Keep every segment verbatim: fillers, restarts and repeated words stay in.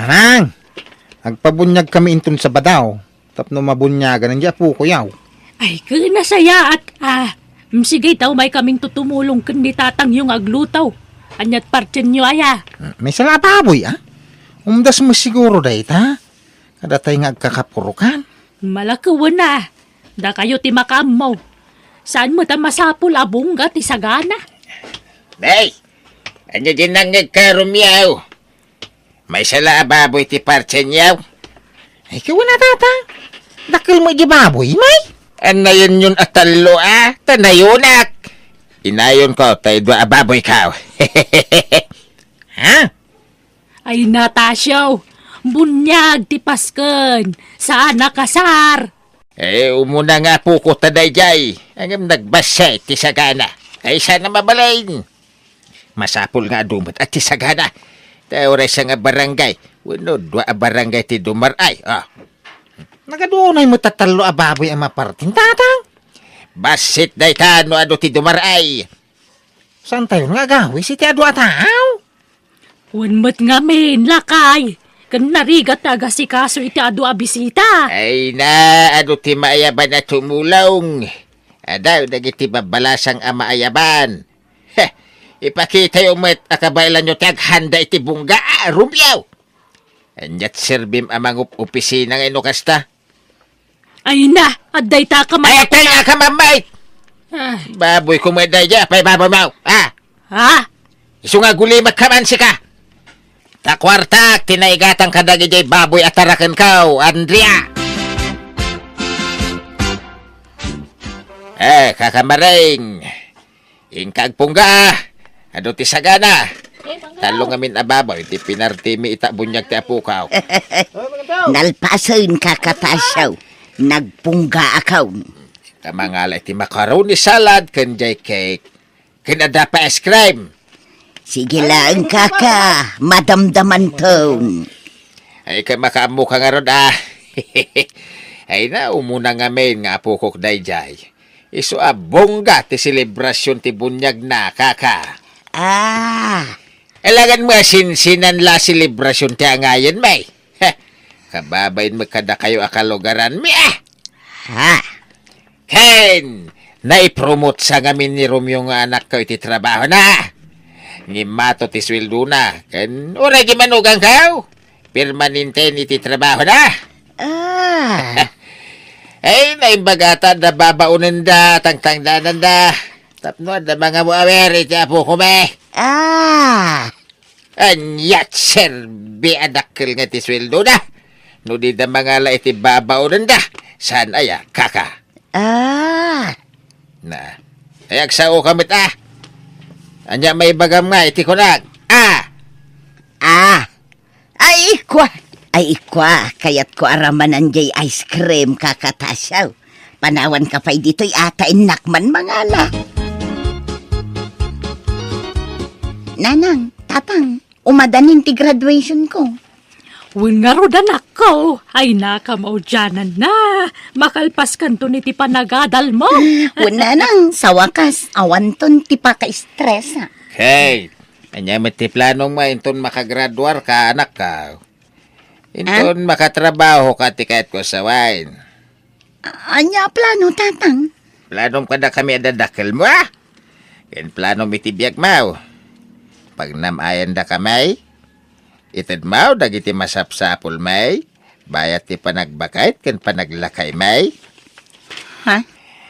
Ang, agpabuniagkami inton Sabado, tapno mabuniagan daydi apokoyo. Ay, ken nasayaat, ah. Mm, sige, ta umaykamin tumulong ken ni tatangyo nga agluto. Ania't partienyo aya? Mm, maysa la a baboy, ah. Umdas met siguro dayta. Kadatay nga agkakapurokan. Malakewen a. Dakayo ti makaammo. Saan met a masapul a bungga ti sagana? Nay, ania diay nangngegka, Romeo? Maysa la a baboy ti partienyo? Ay, ket wen a, tata. Dakkel met diay baboy, may? Annayenyon a tallo a, ta nayonak. Inayonko tay dua a baboyko. Ha? Ay, Natasio, buniag ti Pasken, saan a kasar. Eh, umuna nga apoko ta daydiay, ngem nagbassit ti sagana. Ay, saan a mabalin. Masapul nga adu met a ti sagana. Ta uray sa nga barangay, wenno dua a barangay ti dumar-ay, ah. Nagadu unay met a tallo a baboy a mapartin, tatang. Bassit dayta no adu ti dumar-ay. Saantayon nga agawis iti adu a tao? Wen met ngamin, lakay, ken narigat ti agasikaso iti adu a bisita. Ay na, adu ti maayaban a tumulong. Adu dagiti babbalasang a maayaban. Heh, ipakitayo met a kabaelanyo ti aghanda iti bungga, ah, Romeo. Ania't serbim a mangup-opisina nga inno kasta? Ay na, adda ita ka. Ay, man- atay nga ka, mamay! Ah. Baboyko met daydiay, apay baboymo? Ah? Ha? Isu nga agulimek ka man sika. Ta kuartak ti naigatang kadagiti baboy a tarakenko, Andrea. Eh, kakamareng. Inka agpungga, ah. Adu ti sagana. Tallo ngamin a baboy ti pinartimi ita buniag ti apokaw. Nalpasen, Kaka Tasio. Nagpungga akon. Ita mangala iti macaroni salad ken jay cake. Ken adda pay ice cream. Sige laeng, Kaka. Madamdamanton. Ay, ket makaammoka ngarud, ah. Ay na, umuna ngamin nga apokok daydiay. Isu a bongga ti selebrasion ti buniagna, Kaka. Ah. Alagan mo a sinsinan la selebrasion ti angayen, may. Heh, kababain mo kadakayo a kalugaran, mi, ah. Ha? Ken, naipromotsa ngamin ni Romeo nga anakko iti trabahona. Ngimmato ti sueldona, ken uray gimanuganko. Permanente iti trabahona. Ah. Ay, naimbagata da babaonenda, tangtangdananda. Tapno adda mangamu-awer iti apokome. Ah. Ania't serbi a dakkel nga ti sueldona? No dida mangala iti babaonenda, saan aya, Kaka? Ah. Na, ay agsaoka met, ah. Ania maibagam nga iti kunak? Ah. Ah. Ay, ikua! Ay, ikua! Kayatko a ramanan jay ice cream, Kaka Tasio. Panawanka pay ditoy a ta innak man mangala. Nanang, Tatang, umadanin ti graduationko. Wen ngarud, anakko, ay, nakamaudiananna. Makalpaskanton iti panagadalmo. Wen, Nanang, sa wakas, awanton ti paka-stress, ah. Hey, ania met ti planongmo inton makagraduarka, anakko? Inton makatrabahoka ti kayatko a sawen. A-, ania a plano, Tatang? Planom kadakami a dadakkelmo, ah? Ken planom iti biagmo. Pagnam-ayandakami. Itedmo dagiti masapsapulmi. Bayat ti panagbakayt ken panaglakaymi. Ha?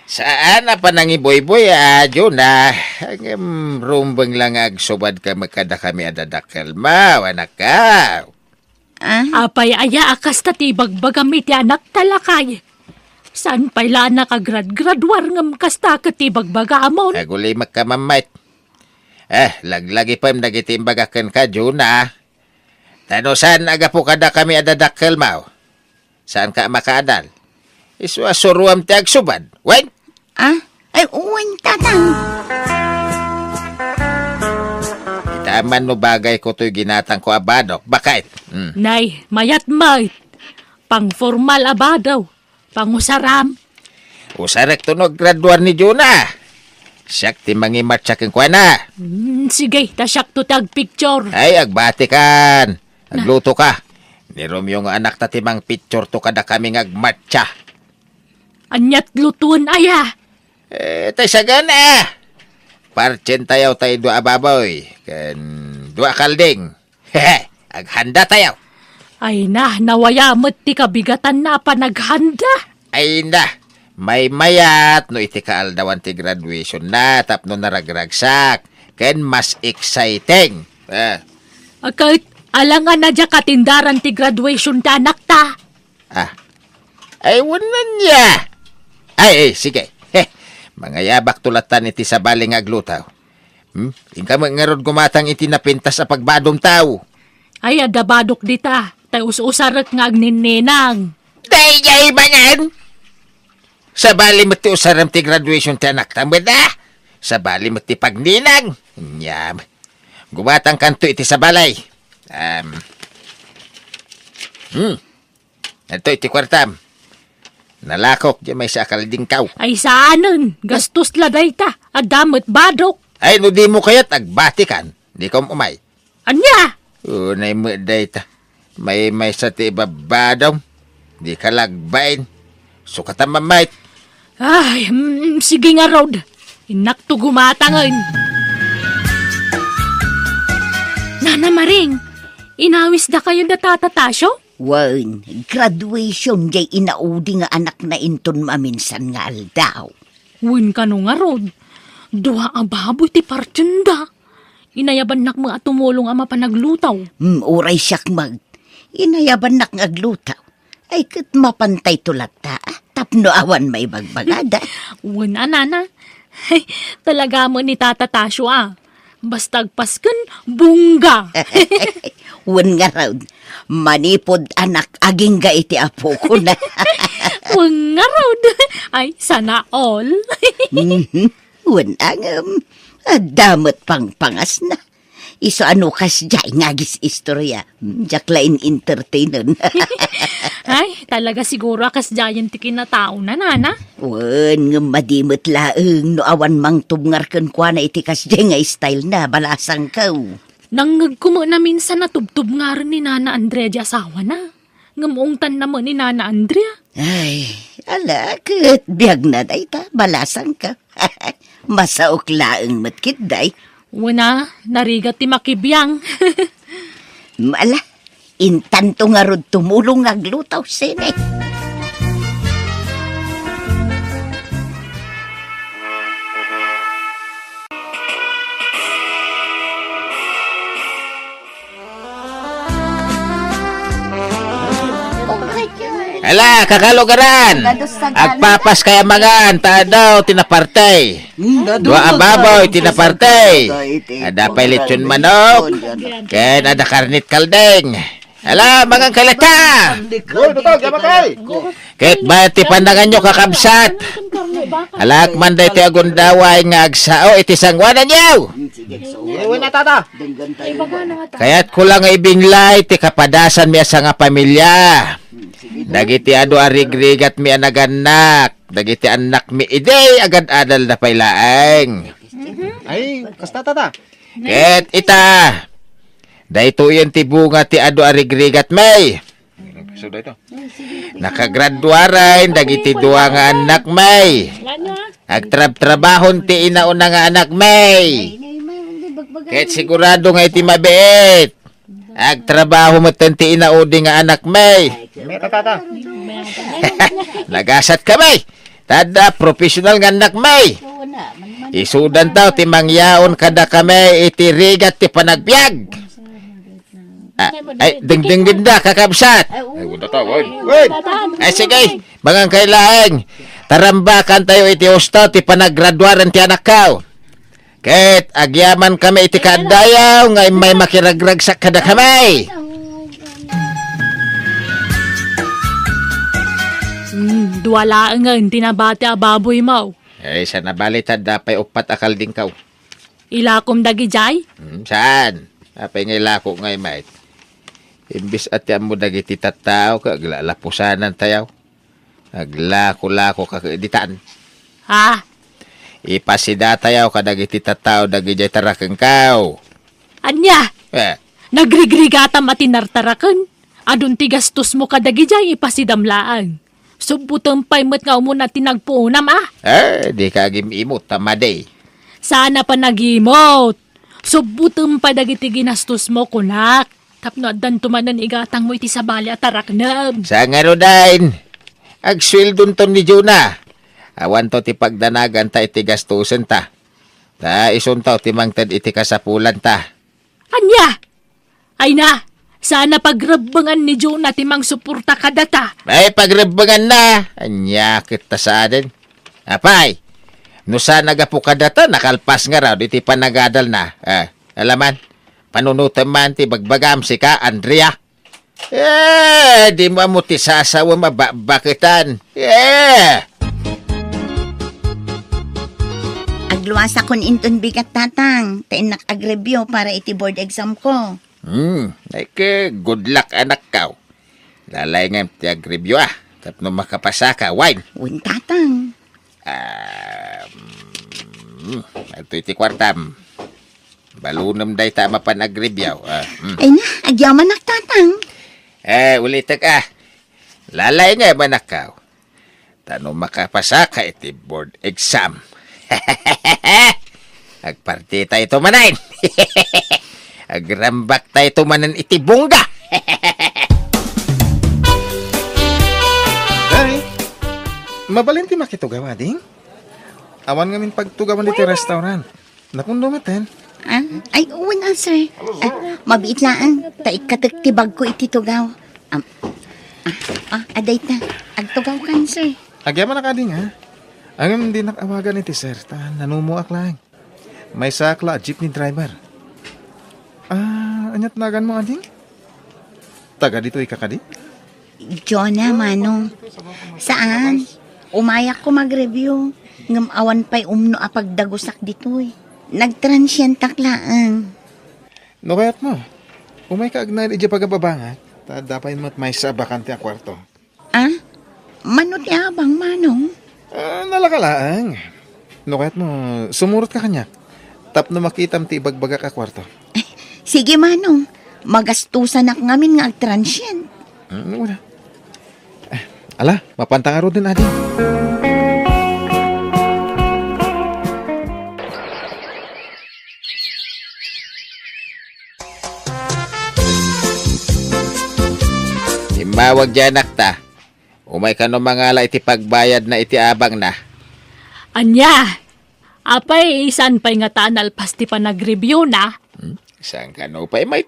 Saan a panangibuybuy, a, Juna. Ngem rumbeng la nga agsubadka met kadakami a dadakkelmo, anakko. Ah? Apay aya a kasta ti ibagbagam iti anakta, lakay? Saan pay la a nakagraduar ngem kasta ket ti ibagbagamon? Agulimekka, Mammayt. Eh, laglagipem dagiti imbagak kenka, Juna. Ta no saan a gapu kadakami a dadakkelmo, saanka a makaadal. Isu a suroam ti agsubad. Wen? Ah? Ay, wen, Tatang. Ita man no bagayko toy ginatangko a badok. Bakit? Hmm. Nay, mayat met. Pangformal a badaw. Pangusaram. Usarekto no aggraduar ni Juna. Siak ti mangimatsa kenkuana. Hmm, sige, ta siakto ti agpicture. Ay, agbatikan. Agluto ka. Ni Romeo nga anakta ti mangpicture to kadakami nga agmatsa. Aniat lutoen aya? Eh, tay sagana. Partsentayo tay dua a baboy, ken dua a kalding. Hehe, aghanda tayo. Ay na, nawaya met ti kabigatanna a panaghanda. Ay na, maymayat no iti kaaldawan ti graduation na tapno naragragsak, ken mas exciting. Eh. Aket, alangan a dia katindaran ti graduation ti anakta. Ah. Ay, wen ania. Ay, ay, sige. Heh, mangayabak to latan iti sabali nga aglutaw. Hmm? Inka met ngarud gumatang iti napintas a pagbadom tao. Ay, adda badok dita. Tay us-usarek nga agninninang. Daydiay manen! Sabali met ti usarem ti graduation ti anakta, met, ah? Sabali met ti pagninang. Nyam. Gumatang kanto iti sabali. Um, hmm. Adto iti kuartam. Nalakok, di maysa a kaldingkaw. Ay, saanen. Gastos la dayta. Adda met badok. Ay, no di mo kayat, agbatikan. Di ka umay. Ania? Unay met dayta. Maymaysa ti ibabadom. Di ka lagbain. Sukatan mamait. Ay, mm, sige ngarud. Innak to gumatangen. Nana Maring, inawisdakayo da Tata Tasio? Wen, graduation jay inaudi nga anakna inton maminsan nga aldaw. Wen kano ngarud, dua a baboy ti partienda. Inayabannak met a tumulong a mapan aglutaw. Hmm, uray siak met. Inayabannak nga aglutaw. Ay, ket mapantay to latta, ah, tapno awan maibagbagada. Wen a, nana. Talaga met ni Tata Tasio, ah. Basta agpasken, bongga. Wen ngarud, manipud anak agingga iti apokona. Wen ngarud. Ay, sana all. Mhm. Wen a ngem, adda met pangpangasna. Isu a no kasdiay nga agis-istorya, hmm, diak la in-entertainen. Ay, talaga siguro a kasdiayen ti kinataona, nana. Wen, ngem madi met laeng no awan mangtubngar kenkuana iti kasdiay nga style na, balasangko. Nangngegko met a minsan a tubtubngaren ni Nana Andrea di asawana. Ngem ungtanna met ni Nana Andrea. Ay, ala, ket biagna dayta, balasangko. Masaok laeng met ketdi. Wen a, narigat ti makibiang. Ala, intanto ngarud tumulong nga aglutaw, sine. Ala, kakalugaran! Agpapas kay amangan, ta adu ti napartay. Dua a baboy ti napartay. Ada pay lechon manok. Ken ada karnit kalding. Ala, mangan kay latta! Uy, Dutog, yaman kay! Ket bayat ti pananganyo, kakabsat. Alaak man daytoy agundaway nga agsao iti sangoananyo. Uy, na, tata. Kayatko la nga ibinglay ti kapadasanmi a sangapamilia. Dagiti adu a rigrigatmi a nagannak, dagiti annakmi idi agad-adalda pay laeng. Ay, kasta, tata. Ket ita, daytoyen ti bunga ti adu a rigrigatmi. Nakagraduaren dagiti dua nga annakmi. Agtrabtrabahon ti inauna nga annakmi. Ket sigurado nga iti mabiit, agtrabaho metten ti inaudi nga annakmi. Meta, tata. Nagasatkami. Ta adda professional nga annakmi. Isudantayo ti mangyaon kadakami iti rigat ti panagbiag. Ah, ay, dingdinggenda, kakabsat. Ay, wen, tata, wen. Wen. Ay, sige, mangan kay laeng. Tarambakantayo iti husto ti panagraduaren ti anakko. Ket agyamankami iti kaaddayo nga immay makiragragsak kadakami. Hmm, dua laengen ti nabati a baboymo. Ay, sa nabali ta adda pay uppat a kaldingko. Ilakom dagidiay? Hmm, saan? Apay nga ilako ngay met? Imbes a ti ammo dagiti tattao, ket aglalapusanantayo. Aglako-lako ka ditan. Ha? Ipasidatayo kadagiti tattao dagidiay tarakengko. Ania? Eh. Nagrigrigatam a tinartaraken? Adun ti gastos mo kadagidiay ipasidam laeng. Subbutem pay met nga umuna ti nagpuonam, a? Eh, di ka agim-imot, ta madi. Saan a panagimot. Subbutem pay dagiti ginastos mo, kunak. Tapno addanto manen igatang mo iti sabali a taraknem. Sa ngaruden, agsueldonton ni Jonah. Awanto ti pagdanaganta iti gastosenta. Ta isunto ti mangted iti kasapulanta. Ania? Ay na, saan a pagrebbengan ni Jonah ti mangsuporta kadata. Ay, pagrebbenganna. Ania ket ta saanen? Apay, no saan a gapu kadata, nakalpas ngarud iti panagadalna. Ah, alaman, panunotem man ti bagbagam, sika, Andrea. Eh, di mo ammo ti sasawem a babaketan. Eh! Agluasakon inton bigat, Tatang, ta innak agreview para iti board exam ko. Hmm, ay ke, good luck, anakko. Lalaingem ti agreview, a, tapno makapasaka, wen. Wen, Tatang. Ah, mm, adtoy ti kuartam. Balunem dayta a mapan agreview, a, mm. Ay na, agyamanak, Tatang. Eh, ulitek, a. Lalaingem, anakko. Ta no makapasaka iti board exam, agpartitayto manen. Agrambakta ito manen iti bungga. Day, mabalin ti makitugaw, ading? Awan ngamin pagtugawan ditoy restaurant. Napundo metten. Ah, ay, wen, a, sir. Ah, mabiit laeng, ta ikkatek ti bagko iti tugaw. Am, ah, ah, adayta. Agtugawkan, sir. Agyamanak, ading, a. Ngem dinak awagan iti sir, ta nanumoak laeng. Maysaak la a jeepney driver. Ah, aniat naganmo, ading? Taga ditoy ka kadi? Jonah, Manong. Saan? Umayakko magreview. Ngem awan pay umno a pagdagusak ditoy. Nagtransyentak laeng. No kayatmo, umayka agnaed idiay pagababangak, ta adda pay met maysa a bakante a kuarto. Ah? Mano ti abang, Manong? Ah, nalaka laeng. No kayatmo, sumurotka kaniak. Tapno makitam ti ibagbagak a kuarto. Sige, Manong. Magastosanak ngamin nga agtransient. Hmm, wala. Eh, ala, mapanta ngaruden, ading. Immawag diay anakta. Umay kano mangala iti pagbayadna iti abangna. Ania? Apay, saan pay ngata a nalpas ti panagreviewna? Hmm? Saan kano pay, may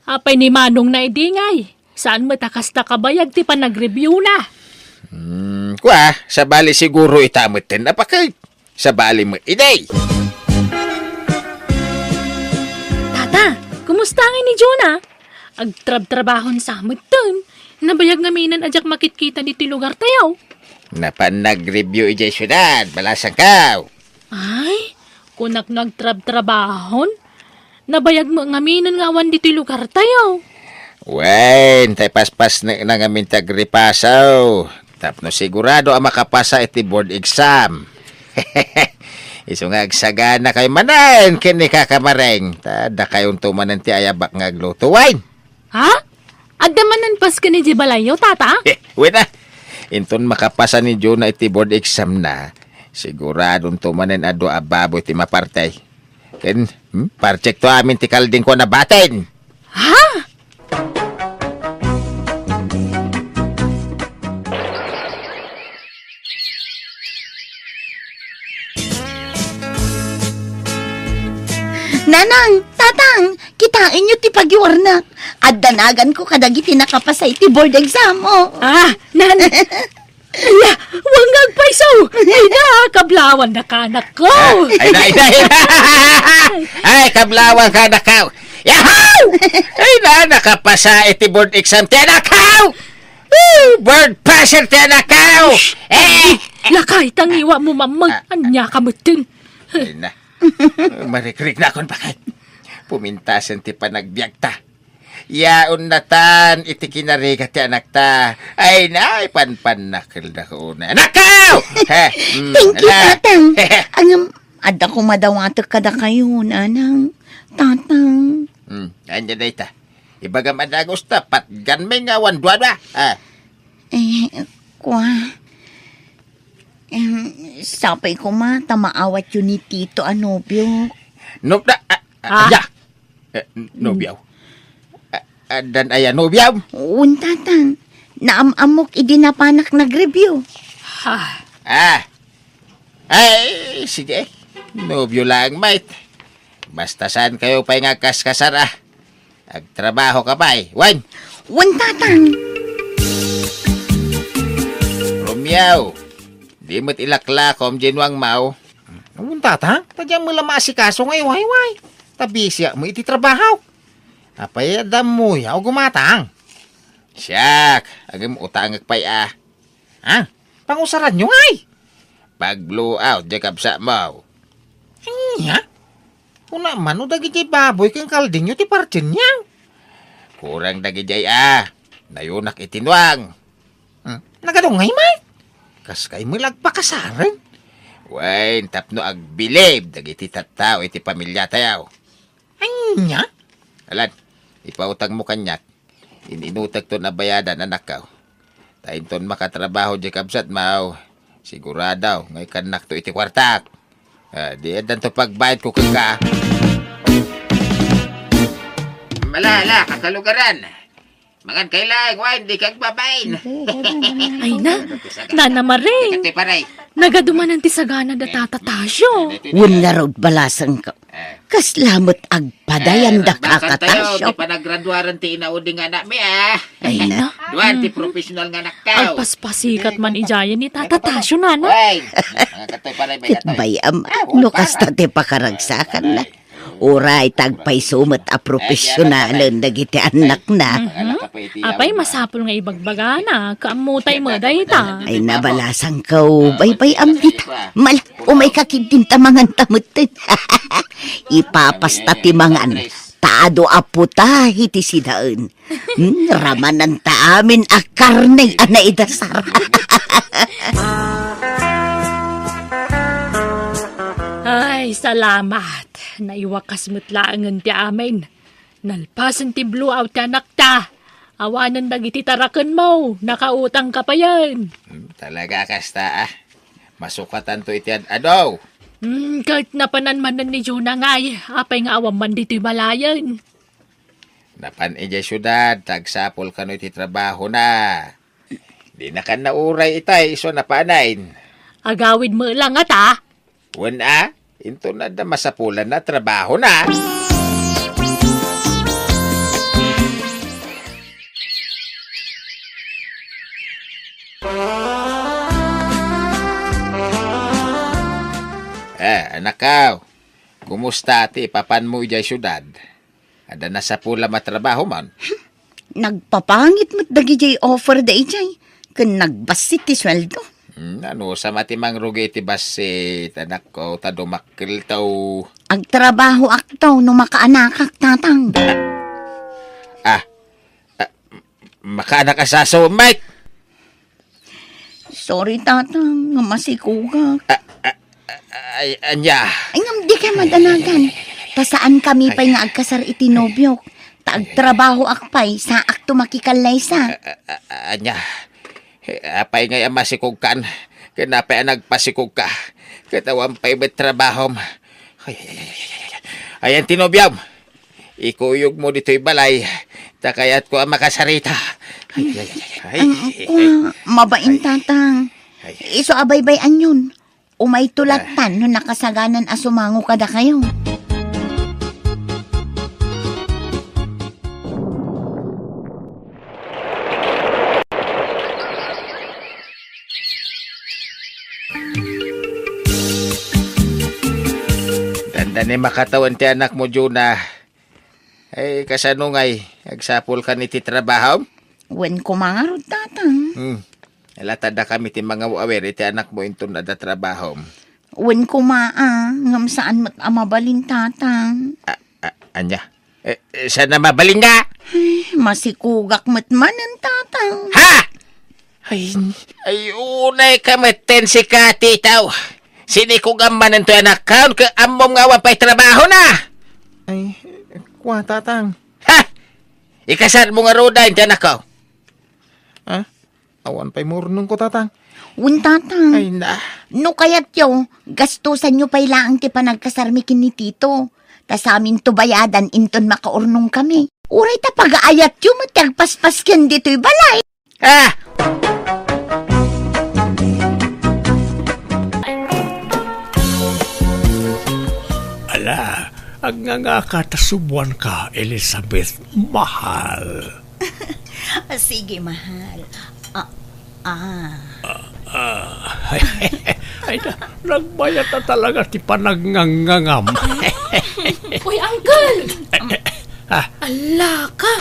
Apay ni Manongna idi ngay? Saan met a kasta kabayag ti panagreviewna? Hmm, kua, sabali siguro ita metten a paket. Sabali met idi. Tata, kumusta ngay ni Jonah? Agtrabtrabahon sa metten. Nabayag ngamin a diak makitkita ditoy lugartayo. Napan nagreview idiay siudad, balasangko. Ay, kunak no agtrabtrabahon. Nabayag met ngamin nga awan ditoy lugartayo. Wen, ta ipaspasnekna ngamin ti agripaso. Tapno sigurado a makapasa iti board exam. Isu nga agsaganakayo manen ken ni Kaka Mareng. Ta dakayonto manen ti ayabak nga agluto, wen. Ha? Adda manen pasken idiay balayyo, Tata? Eh, wen a. Inton makapasa ni Jonah iti board exam na, siguradonto manen a dua a baboy ti maparti. Ken, hmm, parchekto amin ti kaldingko a nabatin. Ha? Nanang, Tatang, kitaenyo ti pagiwarnak. Adda naganko kadagiti nakapasa iti board exam, o. Ah, nan-, ala, wen nga agpayso. Ay na, kablawannaka, anakko. Ah, ay na, ay na, ay na. Ay, kablawannaka, anakko. Yahoo! Ay na, nakapasa iti board exam ti anakko. Woo! Board passer ti anakko. Eh! Lakay, tangiwa mo, mamang. Ah. Ania ka metten. Ay na. Marikriknakon, baket. Pumintasen ti panagbiagta. Yaon natan iti kinarigat ti anakta. Ay, naipanpannakel da ko una. Anakko! He, mm, Thank you, ala. Tatang. Ngem, adda ko madawatek kadakayo, Nanang, Tatang. Hmm, ania dayta? Ibagam a dagus ta, patganmi nga awan duadua. Ah. Eh, kua. Em, sapay koma ta maawatyo ni Tito a nobio. No, da, ah, ah, Ah? Ya. Eh, nobio. Ah, ah, dan aya nobio? Wen, Tatang. Naam-ammok idi napanak nagrebyo. Ah. Ah. Ay, sige. Nobio lang, mate. Basta saan kayo pay nga agkaskasar, ah. Agtrabaho ka pay, wen? Wen, Tatang. Romeo, di met ilaklakom diay nuangmo. Wen, Tatang, ta diak met la maasikaso nga iwayway. Ta bisiak met iti trabaho. Apay, adda ammoyo a gumatang? Siak, agim-utangek pay a. Ha? Pangusaranyo ngay? Pag-blow out, diay kabsatmo. Ania? Kuna man no dagidiay baboy ken kaldingyo ti partienyo? Kurang dagidiay a. Nayunak iti nuang. Hmm? Nagadungay, Mike? Kas kay met la agpakasaren? Wen, tapno agbilib dagiti tattao iti pamilia tayo. Ania? Alan, ipautangmo kaniak. In-inutekton a bayadan, anakko. Ta inton makatrabaho diay kabsatmo, sigurado nga ikannakto iti kuartak. Ah, di addanto pagbayadko kenka. Mala, ala, kakalugaran. Mangan kay laeng wine, di kagbabain. Ay na, Nana Maring. Dikit ti paray. Nagadumanan ti sagana da Tata Tasio. Wen ngarud, balasangko. Eh. Kasla met agpadayan da, eh, kakatasyo. Ti panagraduaran ti inaudi nga anakmi, ah. Ay na. Duan ti professional nga anaktaw. Agpaspasikat man idiayen ni Tata Tasio, Nana. Ay, mga katoy, paray, may katoy. Ket bay-am, ah, no kasta ti pakaragsakanna. Uray ta agpayso met a profesionalen dagiti annakna. Mhm. Apay, masapul nga ibagbagana, kaammo tay met dayta. Ay, nabalasangko, bay-bay-am dita. Mal-, umayka ketdin ta manganta metten. Ipapasta ti mangan, ta adu a puta iti sidaen. Hmm, ramananta amin a karne a naidasar. Ay, salamat. Naiwakas met laengen ti amin. Nalpasen ti blowout ti anakta. Awanen dagiti tarakenmo, nakautangka payen. Hmm, talaga kasta, ah. Masukatanto iti ad-adu. Hmm, ket napanan manen ni Jonah ngay, apay nga awan man ditoy balayen? Napan idiay siudad, ta agsapul kano iti trabahona. Dinakan nauray itay isu a napanen. Agawid met la ngata? Wen a, inton adda masapulanna a trabahona. Eh, anakko, kumusta ti ipapanmo idiay siudad? Adda nasapulam a trabaho man. Nagpapangit met dagidiay offer daydiay, ken nagbassit ti sueldo. Hmm, anusam a ti mangrugi iti bassit, anakko, ta dumakkelto. Agtrabahoakto no makaanakak, Tatang. Ah, ah, makaanak a saso, Mike! Sorry, Tatang, nga masikugak. Ah, ah, ah, ay, ania? Ay, ngem dika madanagan. Ta saankami pay nga agkasar iti nobiok. Ta agtrabahoak pay, saakto makikallaysa. Ah, ah, ah, ania? Eh, apay ngay a masikugkan? Ken apay a nagpasikugka? Ket awan pay met trabahom. Ay, ay, ay, ay, ay, ay. Ayan ti nobiom. Ikuyogmo ditoy balay, ta kayatko a makasarita. Ay, ay, ay, ay, ay. Ang, ay, kua, ay, mabain, ay, Tatang. Ay. Isu a baybay-anyon. Umayto lattan no nakasaganan a sumango kadakayo. Dandani makatawen ti anakmo, Jonah. Ay, kasano ngay? Agsapulkan iti trabahom? Wen koma ngarud, Tatang. Hmm. Ala ta dakami ti mangaw-awir iti anakmo inton adda trabahom. Wen koma a, ngem saan met a mabalin, Tatang. A, a, ania? Eh, eh, saan a mabalin nga? Ay, masikugak met manen, Tatang. Ha? Ay, ay, unay ka metten sika, titaw. Sinikugam manen toy anakkaon, ket ammom nga awan pay trabahona. Ay, kua, Tatang. Ha? Ikasarmo ngaruden ti anakko. Ah? Awan pay maurnongko, Tatang. Wen, Tatang. Ay, na. No kayatyo, gastusanyo pay laeng ti panagkasarmi ken ni Tito. Ta saminto bayadan inton makaurnongkami. Uray ta pagaayatyo met ti agpaspas ken ditoy balay. Ah! Ala, agngangaka ta subuanka, Elizabeth, mahal. Ah, sige, mahal. Ah, ah. Ah, ay, ay, na-, nagbayat na talaga ti panagngangngangam. Uy, Uncle! Ah. Ala ka!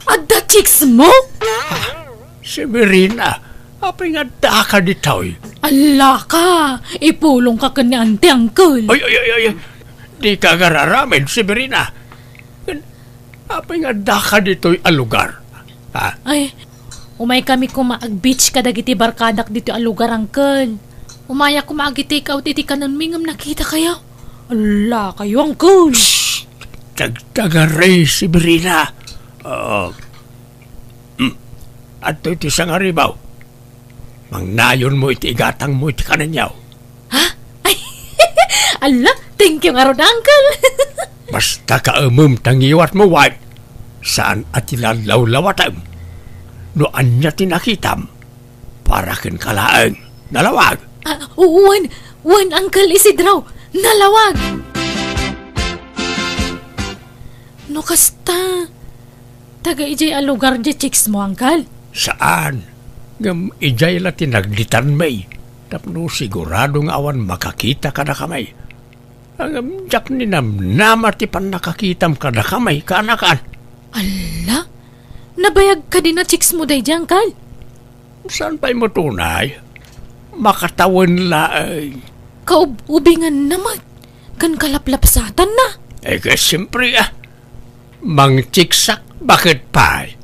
Adda chicks mo? Ah, Severina, apay nga addaka ditoy? Ala ka! Ipulongka ken ni Auntie, Uncle. Ay, ay, ay, ay, ay. Dika agar-aramid, Severina. Apay nga addaka ditoy a lugar? Ha? Ay, umaykami koma ag-beach kadagiti barkadak ditoy a lugar, Uncle. Umayak koma agi-take out iti kanenmi ngem nakitakayo. Ala kayo, Uncle. Shh! Tagtagari, Severina. Ah, hmm. Adtoy ti sangaribaw. Mangnayonmo iti igatangmo iti kanenyo. Ha? Ay, ala, thank you ngarud, Uncle. Basta kaemem ta ngiwatmo, wen. Saan a ti lallawlawatem. No ania ti nakitam, para kenka laeng. Nalawag? Ah, wen, wen, Uncle Isidro. Nalawag. No kasta, taga idiay a lugar diay chicks mo, Uncle? Saan. Ngem idiay la ti nagditanmi. Tapno sigurado nga awan makakita kadakami. Ngem diak ninamnama ti pannakakitam kadakami, kaanakan. Ala? Nabayag kadi a chicks mo daydiay, Uncle? Saan pay met unay? Makatawen laeng. Kaub-ubinganna met ken kalaplapsatanna. Eh, ket siempre, ah. Mangchiksak, baket pay.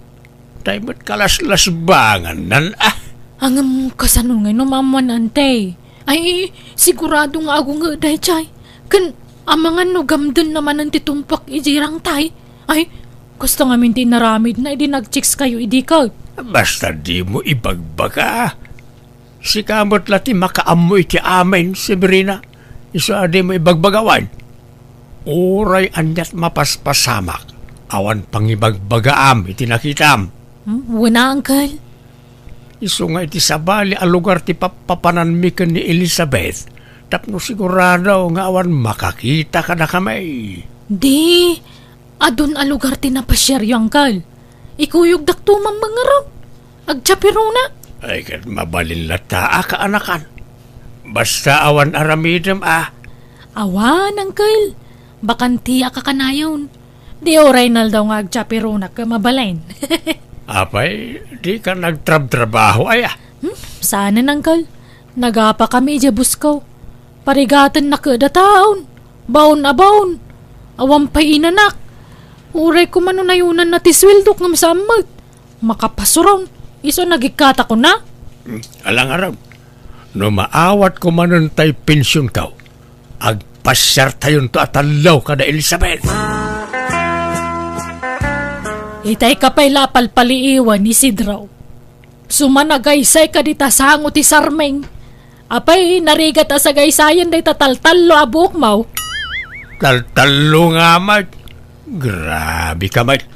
Tay met kalaslasbangannan, ah. Ngem kasano ngay no maammoan, Auntie? Ay, sigurado nga agunget daydiay. Ken amangan no gamdenna manen ti tumpak idiay rangtay. Ay, kasta ngamin ti inaramidna idi nagchicks kayo idi ket. Basta dimo ibagbaga. Sika met la ti makaammo iti amin, Severina. Isu a dimo ibagbaga, wen. Uray aniat mapaspasamak, awan pangibagbagaam iti nakitam. Hmm? Wen a, Uncle. Isu nga iti sabali a lugar ti pappapananmi ken ni Elizabeth, tapno sigurado nga awan makakita kadakami. Di, adun a lugar ti napasiaryo, Uncle. Ikuyogdakto man ngarud. Agchapirona. Ay, ket mabalin latta a kaanakan. Basta awan aramidem a. Awan, Uncle. Bakantiak a kanayon. Di uray naldaw nga agchapirona ket mabalin. Apay, dika nagtrabtrabaho, aya? Hmm, saanen, Uncle. Nagapakami idiay busko. Parigatenna ket a taon. Baon a baon. Awan pay inanak. Uray koma no nayunanna ti sueldok ngem saan met. Makapasuron. Isu a nagikkatakon a. Hmm, ala ngarud. No maawatko manen tay pensionko, agpasiartayonto a tallo kada Elizabeth. Itay ka pay la a palpaliiwan, Isidro. Sumagaysa ka dita sango ti sarming. Apay, narigat a sagaysayan dayta taltallo a buokmo. Taltallo nga met. Grabe ka met.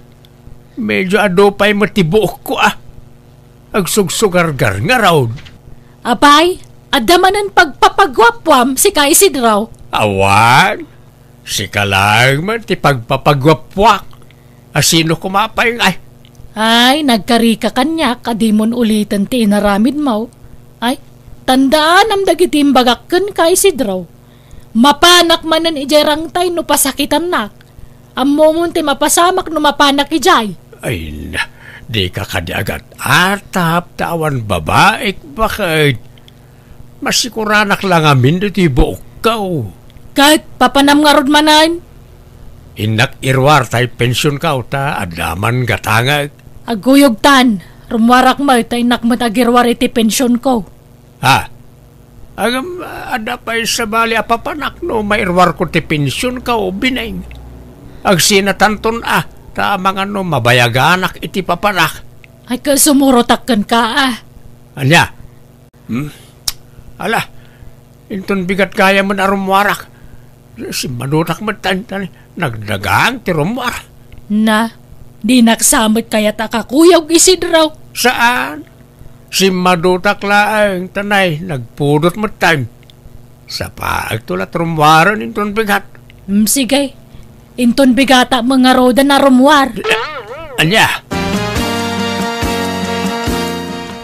Medyo adu pay met ti buokko, ah. Agsugsugargar ngarud. Apay, adda manen pagpapaguapuam, sika Isidro? Awan. Sika laeng met ti pagpapaguapuak. A sino koma pay ngay? Ay, nagkarika kaniak a dimon uliten ti inaramidmo. Ay, tandaanam dagiti imbagak kenka, Isidro. Mapanak manen idiay rangtay no pasakitannak. Ammomon ti mapasamak no mapanak idiay. Ay na, dika kadi agat-atap ta awan babaik, baket. Masikuranak la ngamin ditoy buokko. Ket papanam ngarud manen? Innak iruar tay pensionko ta adda man gatangek. Aguyogtan, rummuarak met ta innak met agiruar iti pensionko. Ha? Ngem, adda pay sabali a papanak no mairuarko ti pensionko, Bineng. Agsinatanton a. Ta amangan no mabayaganak iti papanak. Ay, ket sumurotak kenka, a. Ania? Hmm? Ala, inton bigat gayam a rummuarak. Simmadutak met ta, ta nagdagang ti rummuar. Na, dinak sa met kayat a kakuyog, Isidro. Saan? Simmadutak laeng, ta nagpudot met ta. Sapaekto la ti rummuaren inton bigat. Hmm, sige. Inton bigata met ngaruden a rummuar. Ania?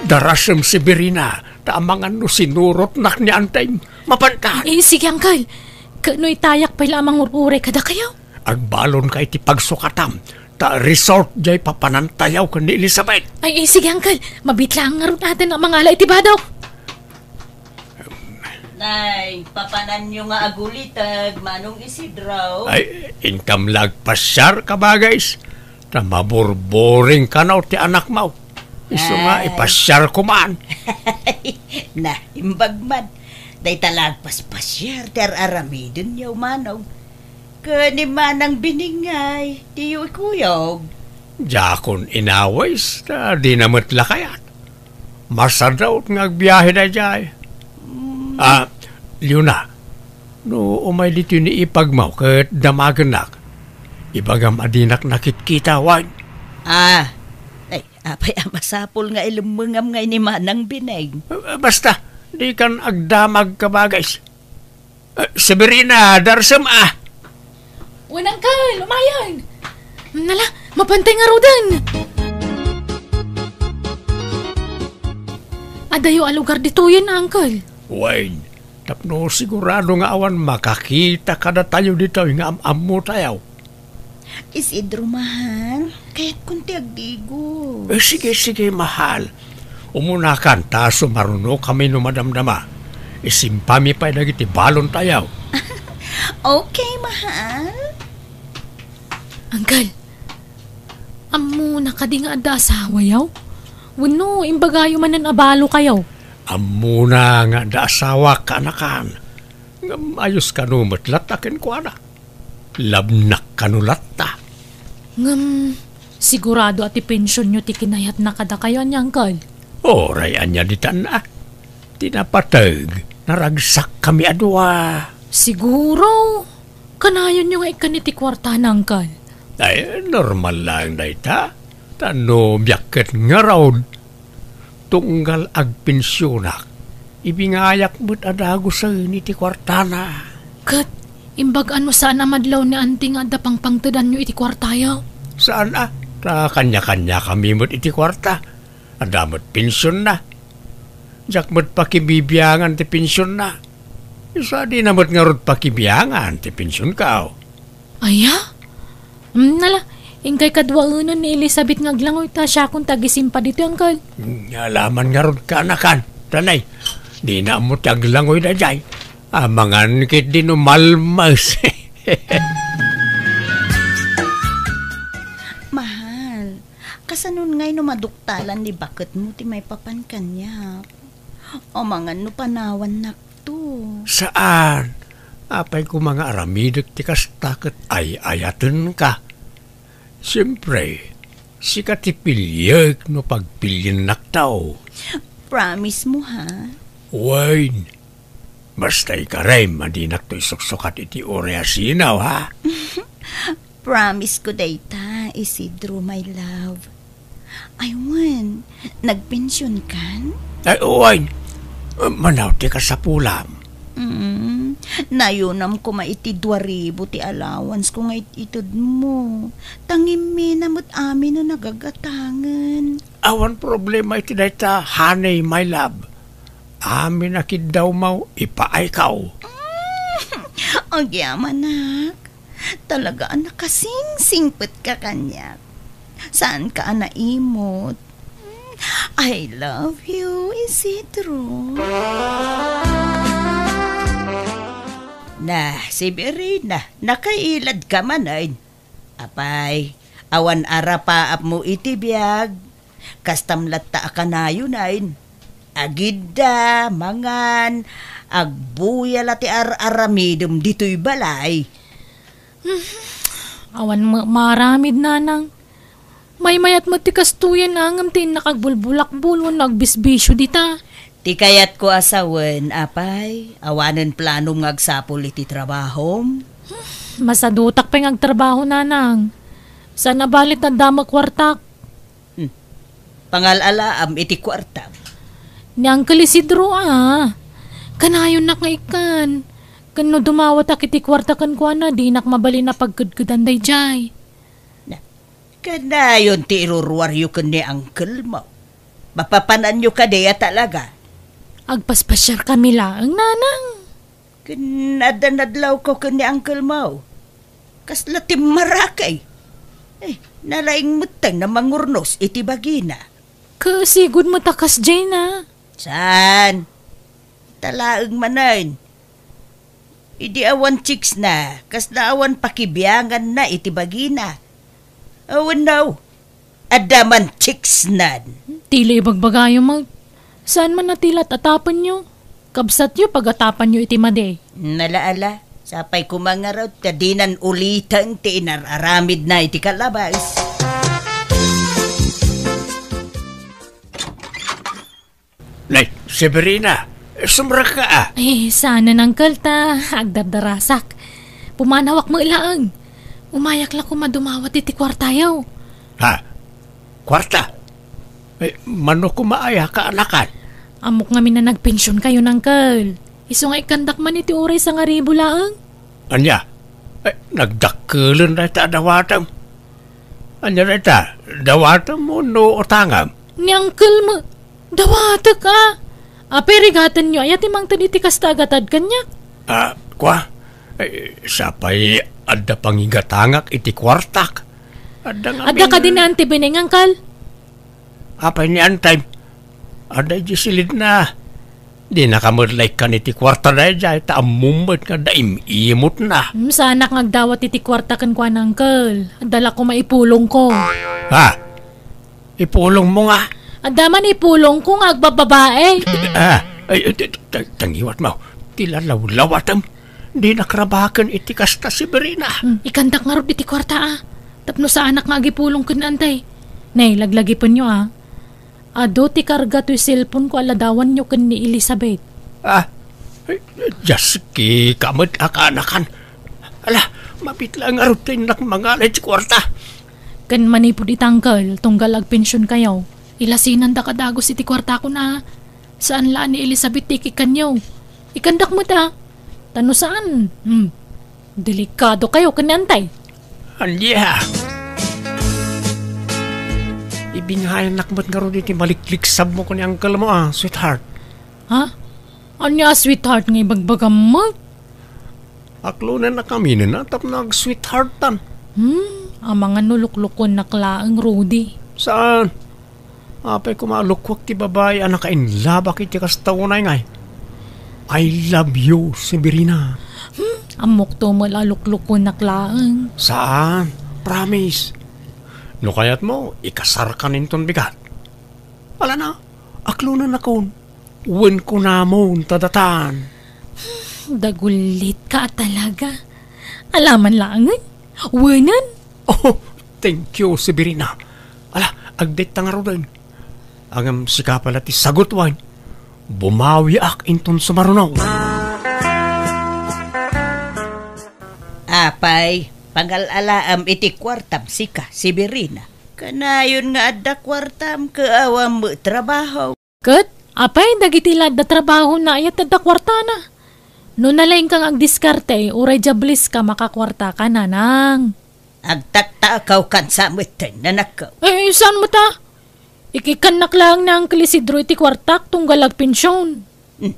Darasem, Severina, ta amangan no sinurotnak ni Anting. Mapanka. Eh, sige, Uncle. Ket no itayak pay la a mangur-uray kadakayo? Agbalonka iti pagsukatam, ta resort jay papanantayo ken ni Elizabeth. Ay, eh, sige, Uncle. Mabiit laeng ngarud aden a mangala iti bado. Nay, papananyo nga aguliteg, Manong Isidro? Ay, inkam la agpasiar, kabagis. Ta maburburing kano ti anakmo. Isu nga Ay. ipasiarko man. Na, imbag man. Dayta la agpaspasiar ti ar-aramidenyo, Manong. Ken ni Manang Beneng ngay, diyo ikuyog. Diakon inawis, ta dina met la kayat. Masadaot nga agbiahe daydiay. Mm. Ah, Leona, no umay ditoy ni ipagmo ket damagennak, ibagam a dinak nakitkita, wen? Ah, ay, apay a masapul nga ilemmengam ngay ni Manang Beneng? Eh, basta, dikan agdamag, kabagis. Eh, Severina, darasem a. Wen, Uncle, umayen. Nala, mapantay ngaruden. Adayo a lugar ditoyen, Uncle. Wen, tapno sigurado nga awan makakita kadatayo ditoy nga am-ammotayo. Isidro, mahal, kayatkon ti agdigos. Eh, sige, sige, mahal. Umunakan, ta sumarunokami no madamdama. Isimpami pay dagiti balontayo. Okay, mahal. Uncle, ammona kadi nga adda asawayo? Wenno, imbagayo manen a balokayo? Ammona nga adda asawak, kaanakan. Ngem ayos kano met latta kenkuana. Labnak kano latta. Ngem, sigurado a ti pensionyo ti kinayatna kadakayo, ania, Uncle? Uray ania ditan a. Ti napateg, naragsakkami a dua. Siguro, kanayonyo nga ikkan iti kuartana, Uncle. Ay, normal laeng dayta. Ta no biag ket ngarud, tunggal agpensionak, ibingayak met a dagusen iti kuartana. Ket imbag a no saan a madlaw ni Anti nga adda pangpangtedanyo iti kuartayo? Saan a, ta kanya-kaniakami met iti kuarta. Adda met pensionna. Diak met pakibibiangan ti pensionna. Isu a dina met ngarud pakibiangan ti pensionko. Aya? Mm, nala, inkay kaduaenan ni Elizabeth nga aglangoy ta siakon ti agisimpa ditoy, Uncle. Mm, alaman ngarud kaanakan. Tanay, dina ammo ti aglangoy daydiay. Amangan ketdi no malmes. Mahal, kasanon ngay no maduktalan ni baketmo ti maipapan kaniak? Amangan no panawannak to. Saan? Apay koma nga aramidek ti kasta ket ay-ayatenka? Siempre, sika ti piliek no pagpiliennak to. Promise mo, ha? Wen, basta ikarem a dinak to isuksukat iti uray a sinaw, ha? Promise ko dayta, Isidro, my love. Ay, wen, nagpension kan? Ay, uwayen. Manaw ti kasapulam. Mm, nayunam koma iti dua ribu ti allowance ko nga it-ited mo. Tangimmi na met amin no nagagatangen. Awan problema iti dayta, honey, my love. Amin a kiddawmo, ipaayko. Mm, agyamanak. Talaga a nakasingsingpetka kaniak. Saanka a naimot. I love you, Isidro. Na, Severina, nakailadka manen. Apay, awan arapaapmo iti biag. Kastam latta a kanayonen. Agidda, mangan, agbuya la ti ar-aramidem ditoy balay. Awan met maaramid, nanang. Maymayat met ti kastoyen a ngem ti innak agbulbulakbol wenno agbisbisio dita. Ti kayatko a sawen, apay, awanen planom nga agsapul iti trabahom? Masadutak pay nga agtrabaho, nanang. Saan a bali ta adda met kuartak. Hmm. Pangal-alaam iti kuartam. Ni Uncle Isidro, a. Kanayonnak nga ikkan. Ken no dumawatak iti kuarta kenkuana, dinak mabalin a pagkedkedan daydiay. Na, kanayon ti iruruaryo ken ni uncle mo. Mapapananyo kadi a talaga? Agpaspasiarkami laeng, nanang. Ken adda nadlawko ken ni uncle mo. Kasla timmarakay. Eh, nalaing metten a mangurnos iti bagina. Kasigud met a kasdiay na. Saan? Talaeng manen. Idi awan chicks na, kasla awan pakibiangan na iti bagina. Awan no. Adda man chicks nan. Tila ibagbagayo met. Saan man a tila at-atapenyo? Kabsatyo, pagatapanyo iti madi. Nala, ala, sapay koma ngarud ta dinan uliten ti inar-aramidna iti kalabas. Nay, Severina, sumrekka a. Eh, saan, uncle, ta agdardarasak. Pumanawak met laeng. Umayak la koma dumawat iti kuartayo. Ha? Kuarta? Eh, mano koma aya, kaanakan? Ammok ngamin a nagpensionkayon, uncle. Isu nga ikkandak man iti uray sangaribu laeng. Ania? Eh, nagdakkelen dayta a dawatem. Ania dayta? Dawatem wenno utangem? Ni uncle met. Dawatek a. Apay, rigatenyo aya ti mangted iti kasta a gatad kaniak? Ah, kua? Eh, sapay adda pangigatangak iti kuartak. Adda ngamin. Adda kadi ni Auntie Beneng, uncle? Apay ni Antem? Adda idiay silidna. Dinaka met la ikkan iti kuarta daydiay ta ammom met nga adda im-imotna. Hmm, saanak nga agdawat iti kuarta kenkuana, uncle. Adda la koma ipulongko. Ha? Ipulongmo nga? Adda man ipulongko nga agbababae. Ah, ay, ay, ta-, ta-, tangiwat mo. Ti lalawlawatem. Dinak rabaken iti kasta, Severina. Hmm, ikandak ngarud iti kuarta, a. Tapno saanak nga agipulong ken Antem. Nay, laglagipenyo, a. Adu ti karga toy cellphone ko a ladawanyo ken ni Elizabeth. Ah, ay, Diyos, kika met a kaanakan. Ala, mabiit la ngarud ti innak mangala iti kuarta. Ken manipud ita, uncle, tunggal agpensionkayo, ilasinandak a dagus iti kuartakon a. Saan la a ni Elizabeth ti ikikkanyo. Ikandak met a. Ta no saan, hmm, delikadokayo ken ni Antem. Ania? Ibingayannak met ngarud iti malikliksabmo ken ni uncle mo a, sweetheart. Ha? Ania a sweetheart nga ibagbagam met? Aklonennakami tapno ag-sweetheartan. Hmm, amangan no luklukuennak laeng, Rudy. Saan? Apay koma a lukuak ti babai a nakainlabak iti kasta unay ngay? I love you, Severina. Hmm, ammokto met a luklukuennak laeng. Saan? Promise. No kayatmo, ikasarkan inton bigat. Ala na, aklonennakon. Wen kunamon ta datan. Dagulitka a talaga. Alaman laengen? Wenen? Oh, thank you, Severina. Ala, agdayta ngaruden. Ngem sika pay la ti sagut wen. Bumawiak inton sumaruno. Apay, pangal-alaam iti kuartam sika, Severina. Kanayon nga adda kuartam ket awan met trabaho. Ket, apay, dagiti la adda trabahona aya ti adda kuartana? No nalaingka nga agdiskarte, uray diables ka makakuartaka, nanang. Agtaktakawkan sa metten, nanakko. Eh, saan met a? Ikikkannak laeng ni Uncle Isidro iti kuartak tunggal agpension. Hmm.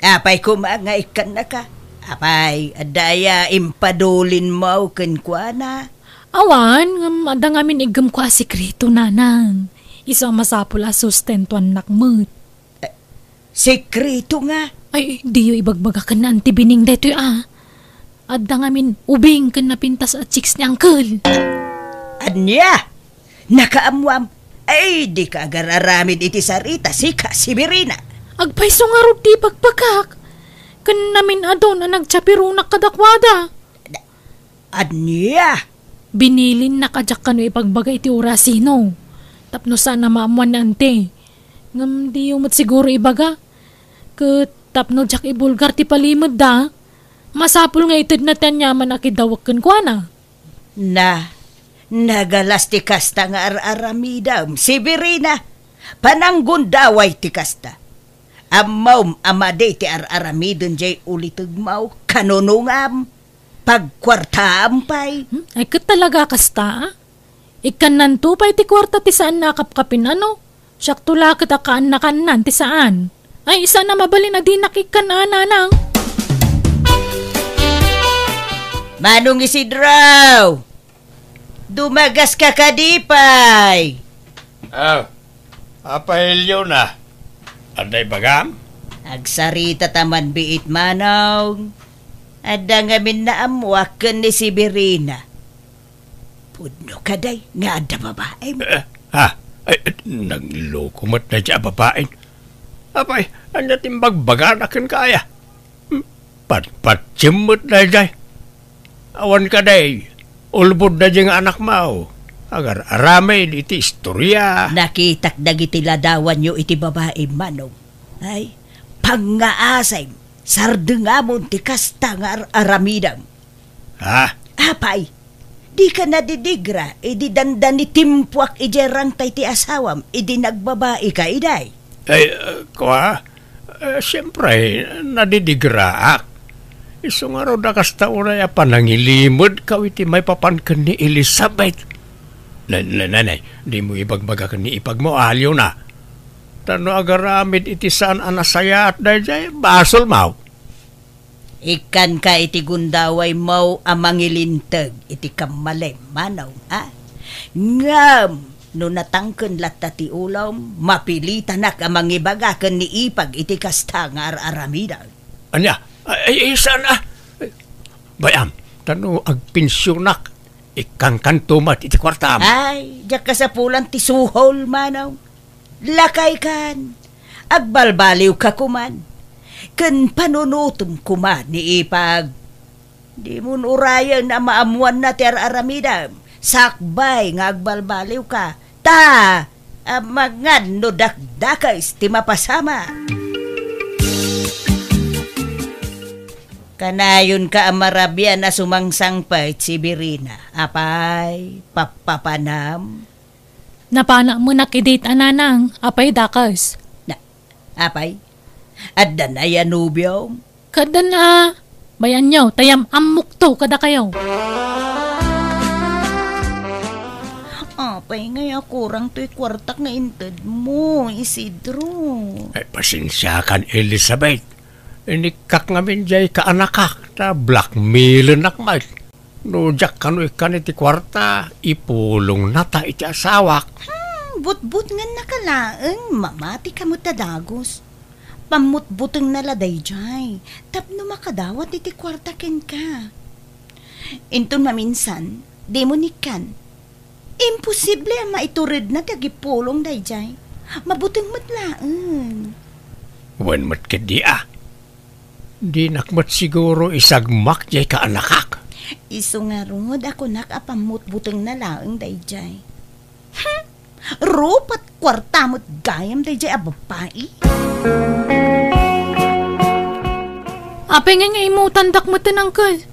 Apay koma nga ikkannaka? Apay, adda aya impadulinmo kenkuana? Awan, ngem adda ngamin iggemko a sekreto, nanang. Isu a masapul a sustentuannak met. Eh, sekreto nga? Ay, diyo ibagbaga ken ni Auntie Bining daytoy a. Adda ngamin ubing ken napintas a chicks ni Uncle. Ania? Nakaammoam? Ay, dika agar-aramid iti sarita, sika, Severina. Agpayso ngarud ti ibagbagak. Ken namin-adun a nagchaperonak kadakuada. Ania? Binilinnak a diak kano ibagbaga iti orasino, tapno saan a maammoan ni Auntie. Ngem diyo met siguro ibaga, ket tapno diak ibulgar ti palimedda, masapul nga itedna ti aniaman a kidawek kenkuana. Na, nagalas ti kasta nga ar-aramidem, Severina. Pananggundaway ti kasta. Ammom a madi ti ar-aramiden jay ulitegmo, kanunongam, pagkuartaam pay. Hmm? Ay, ket talaga kasta, a? Ikkannanto pay ti kuarta ti saan a kapkapin, ano? Siakto la ket a kaannakannan ti saan. Ay, saan a mabalin a dinak ikkan, a, Nanang. Manong Isidro! Dumagaska kadi pay? Ah, Apay, Leona? Adda ibagam? Agsarita ta man biit, Manong. Adda ngamin naammoak ken ni Severina. Pudno kadi nga adda babaem? Eh, ha? Ay, nagloko met daydiay a babaen. Apay, ania ti imbagbagana kenka, aya? Hmm, patpatiem met daydiay. Awan kadi, ulbod daydiay nga anakmo. Agar-aramid iti istoria. Nakitak dagiti ladawanyo iti babaem, Manong. Ay, pangngaasim, sardengamon ti kasta nga ar-aramidem. Ha? Apay, dika nadidigra idi dandani timpuak idiay rangtay ti asawam idi nagbabaika idi? Ay, uh, kua? Eh, siempre, nadidigraak. Isu ngarud a kasta unay a panangilimedkaw iti maipapan ken ni Elizabeth. Na-, na-, nanay, dimo ibagbaga ken ni ipagmo, Leona. Ta no agaramid iti saan a nasayaat daydiay, basolmo. Ikkanka iti gundawaymo a mangilinteg iti kammalem, Manong, a? Ngem no natangken latta ti ulom, mapilitanak a mangibaga ken ni ipag iti kasta nga ar-aramidem. Ania? Ay, ay, saan a? Bay-am, ta no agpensionak, ikkankanto met iti kuartam. Ay, diak kasapulan ti suhol, Manong. Lakaykan, agbalbaliwka koman, ken panunotem koma ni ipag. Dimon urayen a maammoanna ti ar-aramidem, sakbay nga agbalbaliwka, ta amangan no dakdakes ti mapasamak. Kanayonka a marabian a sumangsangpet, Severina. Apay, pappapanam? Napanak menak idi, Nanang, apay dakes? Na, apay? Adda nay a nobiom? Kadan a, bay-anyo, ta yam-ammokto kadakayo. Apay ngay a kurang toy kuartak nga intedmo, Isidro? Ay, pasensiakan, Elizabeth. Inikkak ngamin jay kaanakak, ta blackmailennak met. No diak kano ikkan iti kuarta, ipulongnata iti asawak. Hmm, butbutngennaka laeng, mamatika met a dagus. Pammutbutengna la daydiay, tapno makadawat iti kuarta kenka. Inton maminsan, dimo nikkan. Imposible a maituredna ti agipulong daydiay. Mabuteng met laeng. Wen met ketdi a. Dinak met siguro isagmak jay kaanakak. Isu ngarud a kunak a pammutbutengna laeng daydiay. Hmm! Rupat kuarta met gayam daydiay a babai. Apay ngay nga imutandak met, uncle?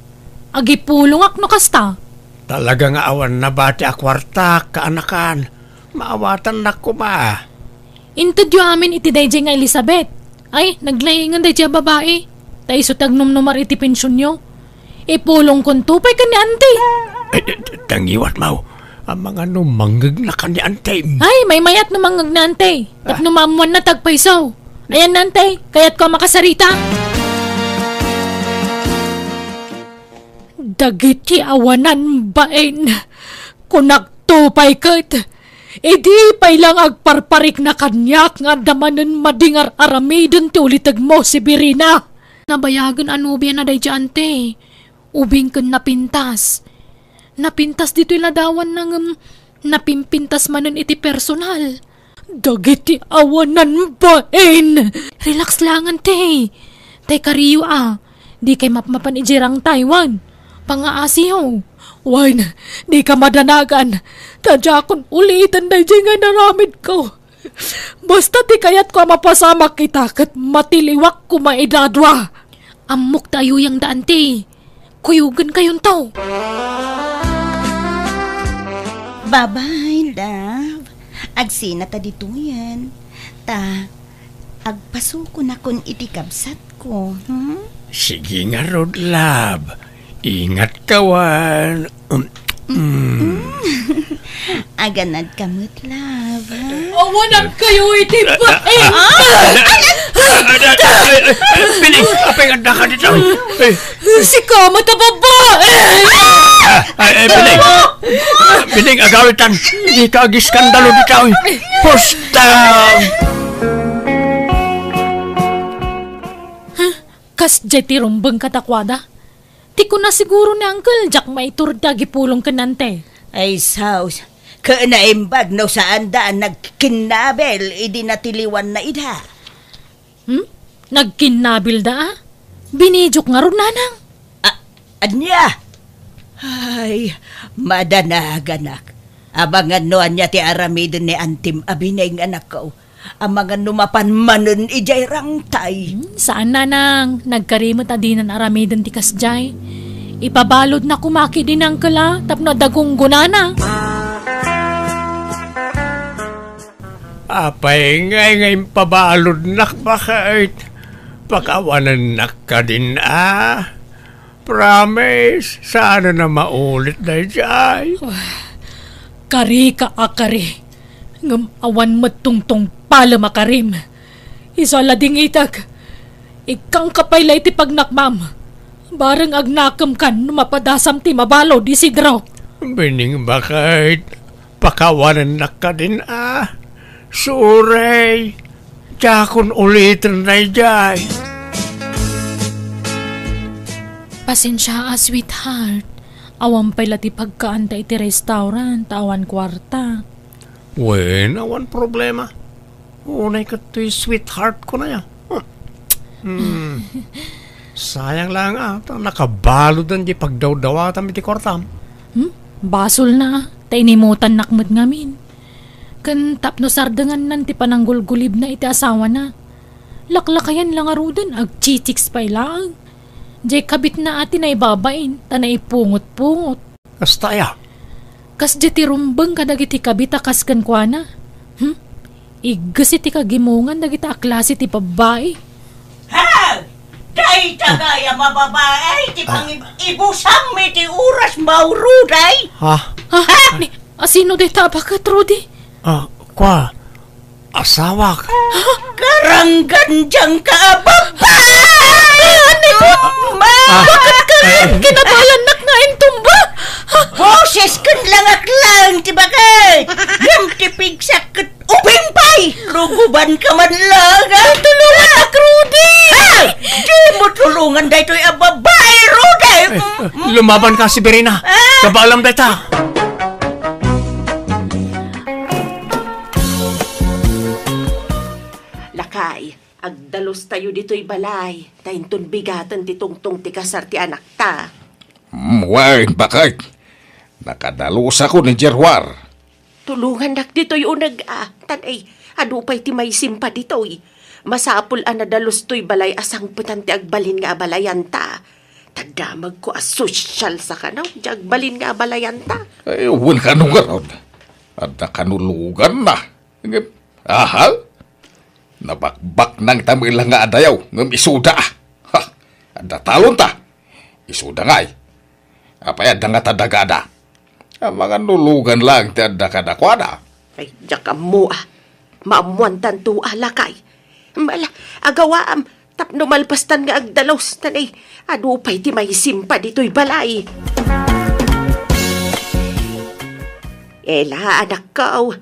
Agipulongak no kasta. Talaga nga awan nabati a kuartak, kaanakan. Maawatannak koma. Intedyo amin iti daydiay nga Elizabeth. Ay, naglaingen daydiay a babai. Ta isu ti agnumnumar iti pensionyo. Ipulongkonto pay ken ni Auntie. Ay, d-, d-, dangiwat, Mau. Amangan no mangngegna ken ni Auntie. Ay, maymayat no mangngeg ni Auntie. Tapno maammoanna ti agpayso. Ayan, Auntie, kayatko a makasarita. Dagiti awanan bain, kunakto pay ket, idi pay lang agparparikna kaniak nga adda manen madi nga ar-aramiden ti ulitegmo, Severina. Nabayagen a nobiana daydiay, Auntie. Ubing ken napintas. Napintas ditoy ladawanna ngem napimpintas manen iti personal. Dagiti awanan bain! Relax lang, Auntie. Tay kariyo a, dikay mapmapan idiay rangtay wen pangngaasiyo. Wen, dika madanagan. Ta diakon uliten daydiay nga inaramidko. Basta ti kayatko a mapasamak ita ket matiliwak koma ida a dua. Ammok ta ayuyangda, anti. Kuyogenkayonto. Bye-bye, love. Agsinata ditoyen. Ta, agpasukonakon iti kabsatko, hmm? Sige ngarud, love. Ingatka wen. Um, mm. Aganadka met, love, ha? Awanagkayo iti baeng. Bining, apay nga addaka dita? Sika met a babae! Ay, ay, Bining. Bining, agawitan. Dika agiskandalo dita, oy. Pusta! Kasdiay ti rumbeng kadakuada. Ti kuna siguro ni Uncle, diak maitur ti agipulong ken Auntie. Ay, sus. Ket naimbag no saanda a nagkinnabil idi natiliwanna ida. Hmm? Nagkinnabilda, a? Binidiok ngarud, nanang. A-, ania? Ay, madanaganak. Amangan no ania ti aramiden ni Antim a Bining, anakko. Amangan no mapan manen idiay rangtay. Hmm, saan, nanang. Nagkari met a dinan aramiden ti kasdiay. Ipabaludna koma ketdi ni Uncle, a, tapno adda gunggonana. Apay ngay nga impabaludnak, baket? Pakawanennak kadin, a? Promise, saan a maulit daydiay. Karika a kari, ngem awan met tungtungpalem a karim. Isu a ladingitek, ikkangka pay la iti pagnakmam. Bareng agnakemkan no mapadasam ti mabalud, Isidro. Bining, baket, pakawanennak kadin, a? Sorry. Diakon uliten daydiay. Pasensia, a, sweetheart. Awan pay la ti pagkaanta iti restaurant, ta awan kuarta. Wen, awan problema. Unay ket toy sweetheart ko na ya. Hmm. Sayang lang, a, ta nakabaludan di pagdawdawatam iti kuartam. Hmm? Basolna, a, ta inimutannak met ngamin. Ken tapno sardengannan ti pananggulgulibna iti asawana, laklakayan la ngaruden agchichicks pay laeng. Diay kabitna a ti naibabain, ta naipungot-pungot. Kasta aya? Kasdiay ti rumbeng kadagiti kabit a kas kenkuana. Hmm? Igges iti kagimongan dagita a klase ti babbai. Ha! Dayta gayam a babai ti pangib-ibusam iti oras, Maw Ruday? Ha? Ha? Ni, asino dayta a baket, Rudy? Ah, kwa, asawak. Karanggandiangka a babai! Anay ko! Baket ka rin? Kinabayannak nga intumba! Boses ken langak lang ti baket! Ngem ti pigsak ket ubing pay! Lugubanka man lang, a? Tulungannak, Rudy! Ha? Dimo tulongan daytoy a babai, Rudy! Lumabanka, Severina. Kabaalam dayta. Lakay, agdalustayo ditoy balay, ta inton bigaten ti tungtong ti kasar ti anakta. Mm, wen, baket. Nakadalusakon idiay ruar. Tulongannak ditoy uneg, a, ta nay, adu pay ti maisimpa ditoy. Masapul a nadalus toy balay a sangpetan ti agbalin nga abalayanta. Ta damagko a sosyal sakano, diay agbalin nga abalayanta. Ay, wen kano ngarud. Adda kano luganna. Ngem, aha? Nabakbaknangta met la nga adayo, ngem isuda, a. Ha? Adda talonta. Isuda ngay. Apay, adda ngata dagada? Amangan no lugan lang ti adda kadakuada. Ay, diak ammo, a. Maammoantanto, a, lakay. Mala, agawaam, tapno malpastan nga agdalus, ta nay, adu pay ti maisimpa ditoy balay. Ela, anakko,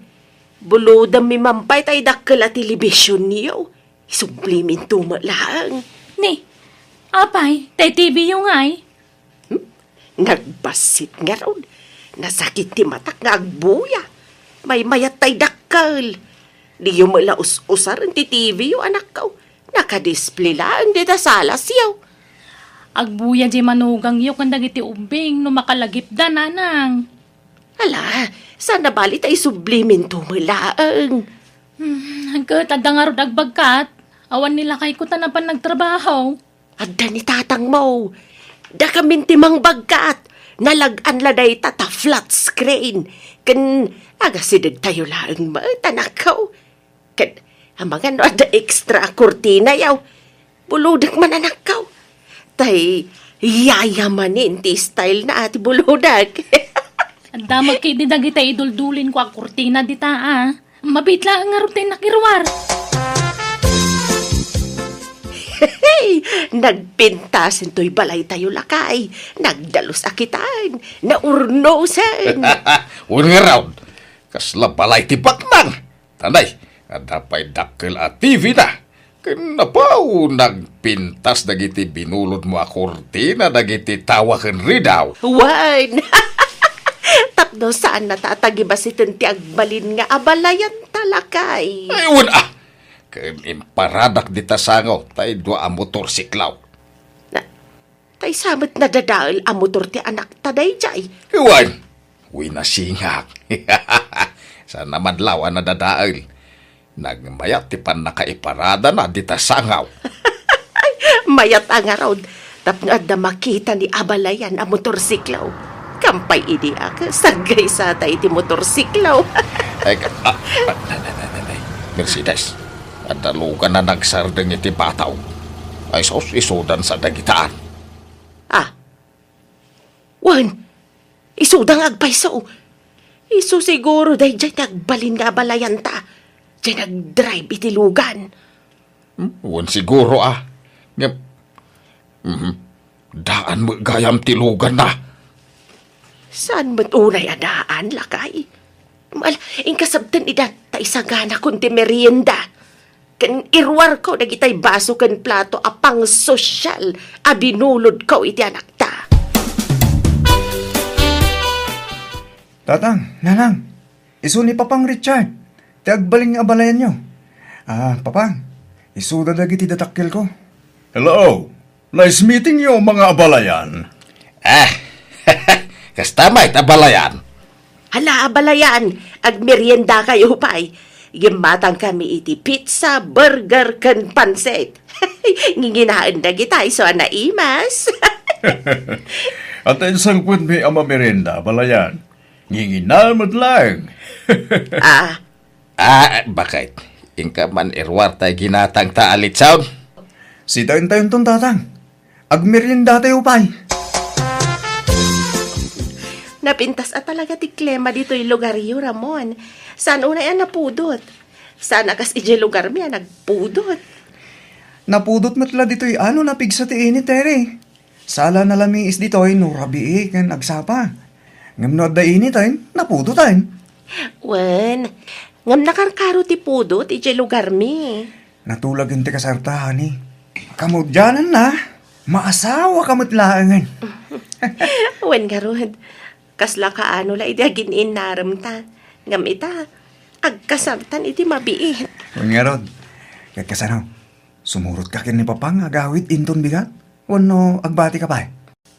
bulodemmi man pay tay dakkel a televisionyo. Isublimento met laeng. Ni, apay, tay T V yo ngay? Hmm? Nagbassit ngarud. Nasakit ti matak nga agbuya. Maymayat tay dakkel. Diyo met la us-usaren ti T V yo, anakko. Nakadisplay laeng dita salasyo. Agbuya diay manugangyo ken dagiti ubbing no makalagipda, nanang. Ala, saan a bali ta isubliminto met laeng. Hmm, ket adda ngarud agbagkat. Awan ni lakayko ta napan nagtrabaho. Adda ni tatangmo. Dakamin ti mangbagkat. Nalag-an la dayta ta flat screen. Ken agasidegtayo laeng met, anakko. Ket amangan no adda extra a kurtinayo. Bulodek man, anakko. Tay, yayamanen ti style na ti bulodek. Adda met ketdi dagiti iduldulinko a kurtina dita, a. Mabiit laeng ngarud ti nakiruar. Hey! Nagpintas intoy balaytayo, lakay. Nagdalus a kitan. Naurnosen. Wen ngarud, kasla balay ti baknang. Tanay, adda pay dakkel a T V na. Ken napaw, nagpintas dagiti binulodmo a kurtina dagiti tawa ken ridaw. Wen! Tapno saan nata a tagibasiten ti agbalin nga abalayan ta, lakay. Ay, wen, a. Ken imparadak dita sangaw tay dua a motorsiklaw. Na, tay sa met nadadael a motor ti anakta daydiay? Wen, winasingak. Saan a madlaw a nadadael. Nagmayat ti pannakaiparadana dita sangaw. Mayat a ngarud, tapno adda makita ni abalayan a motorsiklo. Kampay idi a, saggaysa ta iti motorsiklo. Ay, ka-, ah, ah, nay, nay, nay, nay, nay. Mercedes, adda lugan a nagsardeng iti bataw. Ay, sus, isudansa dagitaan. Ah, wen, isuda nga agpayso. Isu siguro daydiay ti agbalin nga abalayanta. Diay nagdrive iti lugan. Hmm, wen siguro, a. Ngem, mhm, daan met gayam ti luganna. Saan met unay a daan, lakay? Mal, inkasabten ida ta isaganakon ti merienda. Ken iruarko dagitay baso ken plato a pangsosyal a binulodko iti anakta. Tatang, Nanang, isu ni Papang Richard, ti agbalin nga abalayanyo. Ah, Papang, isuda dagiti dadakkelko. Hello! Nice meeting you, mga abalayan. Ah, kasta met, abalayan. Hala, abalayan, agmeriendakayo pay. Ngem matangkami iti pizza, burger, ken pansit. Nginginaen dagita isu a naimas. Ata insangpetmi a mamerienda, abalayan. Ngingina met laeng. Ah. Ah, baket. Inka man iruar tay ginatangta a litson? Sitaentayon, Tatang. Agmeriendatayo pay. Napintas a talaga ti klima ditoy lugaryo, Ramon. Saan unay a napudot? Saan a kas idiay lugarmi a nagpudot? Napudot met la ditoy a no napigsa ti init, Tere. Sala nalamiis ditoy no rabii ken agsapa. Ngem no adda init, ay, napudot, ay. Wen, ngem nakarkaro ti pudot idiay lugarmi. Natulagen ti kasarta, honey. Kamaudiananna, maasawaka met laengen. Wen ngarud, kasla kaano la idi agin-innaremta. Ngem ita, agkasartan iti mabiit. Wen ngarud, ket kasano? Sumurotka ken ni Papa nga agawid inton bigat? Wenno agbatika pay?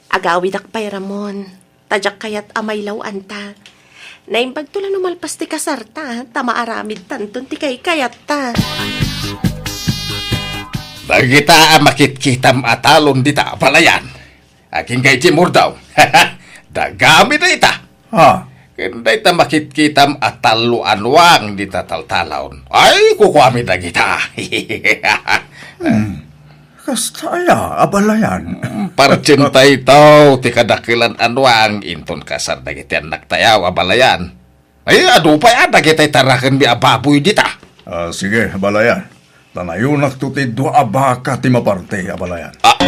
Agawidak pay, Ramon. Ta diak kayat a mailaw-anta. Naimbagto la no malpas ti kasarta, ta maaramidtanton ti kaykayatta. Dagita a makitkitam a talon dita a balayan. Agingga iti murdaw. Dagami dayta. Ha? Ken dayta makitkitam a tallo a nuang dita taltalon. Ay, kukuami dagita. Hmm. Kasta aya, abalayan? Mm, partsenta itaw ti kadakelan a nuang inton kasar dagiti annaktayo, abalayan. Ay, adu pay a dagiti tarakenmi a baboy dita. Ah, sige, abalayan. Tanayonakto ti dua a baka ti maparte, abalayan. Ah,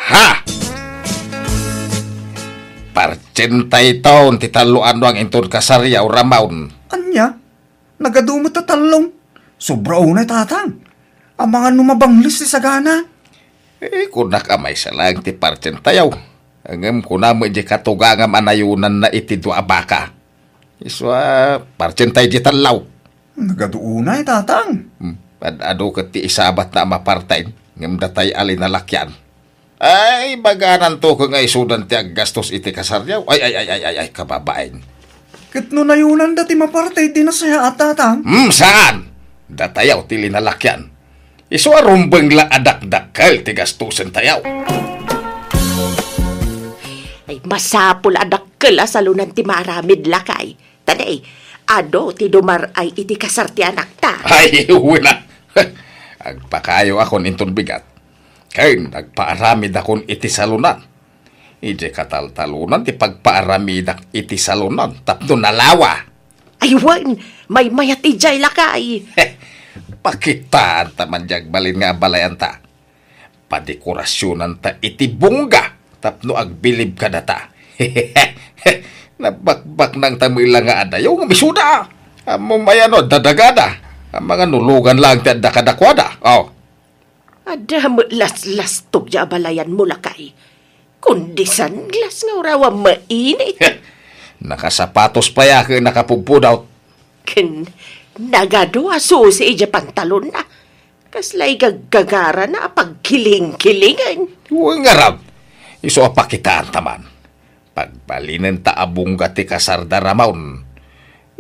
ha! Partsenta itaw ti tallo a nuang inton kasaryo, Ramon. Ania? Nagadu met a tallo. Sobra unay, Tatang. Amangan no mabangles ti sagana. Eh, kunak a maysa laeng ti partsentayo. Ngem kuna met diay katugangam a nayonanna iti dua a baka. Isu a partsentay diay tallo. Nagadu unay, Tatang. Hmm, ad-adu ket ti isabatna a maparten, ngem datay a linalakian. Ay, bagananto nga isudan ti aggastos iti kasaryo. Ay, ay, ay, ay, ay, ay, kababain. Ket no nayonanda ti maparte, di nasayaat, Tatang? Hmm, saan? Datayo ti linalakian. Isu a rumbeng la a dakdakkel ti gastusen tayo. Ay, masapul a dakkel a salonan ti maaramid, lakay. Ta ne, adu ti dumar-ay iti kasar ti anakta. Ay, wala. Agpakayo akon inton bigat. Ken agpaaramid akon iti salonan. Idiay kataltalonan ti pagpaaramidak iti salonan tapno nalawa. Ay, wen, maymayat idiay, lakay. Pakitaan ta man di agbalin nga abalayanta. Padekorasyonanta iti bungga tapno agbilib kadata. Nabakbaknang ta met la nga adayo nga misuda. Ammom aya no, dadagada. Amangan no lugan laeng ti adda kadakuada. Oh. Adda met laslastog ti abalayanmo, lakay. Kundi sunglass nga uraw a mainit. Nakasapatos pay a ket nakapudpudot. Ken nagadu a susi idiay pantalonna. Kasla igaggagarana a pagkilingkilingen. Wen ngarud, isu a pakitaanta man. Pagbalinenta a bungga ti kasarda, Ramon.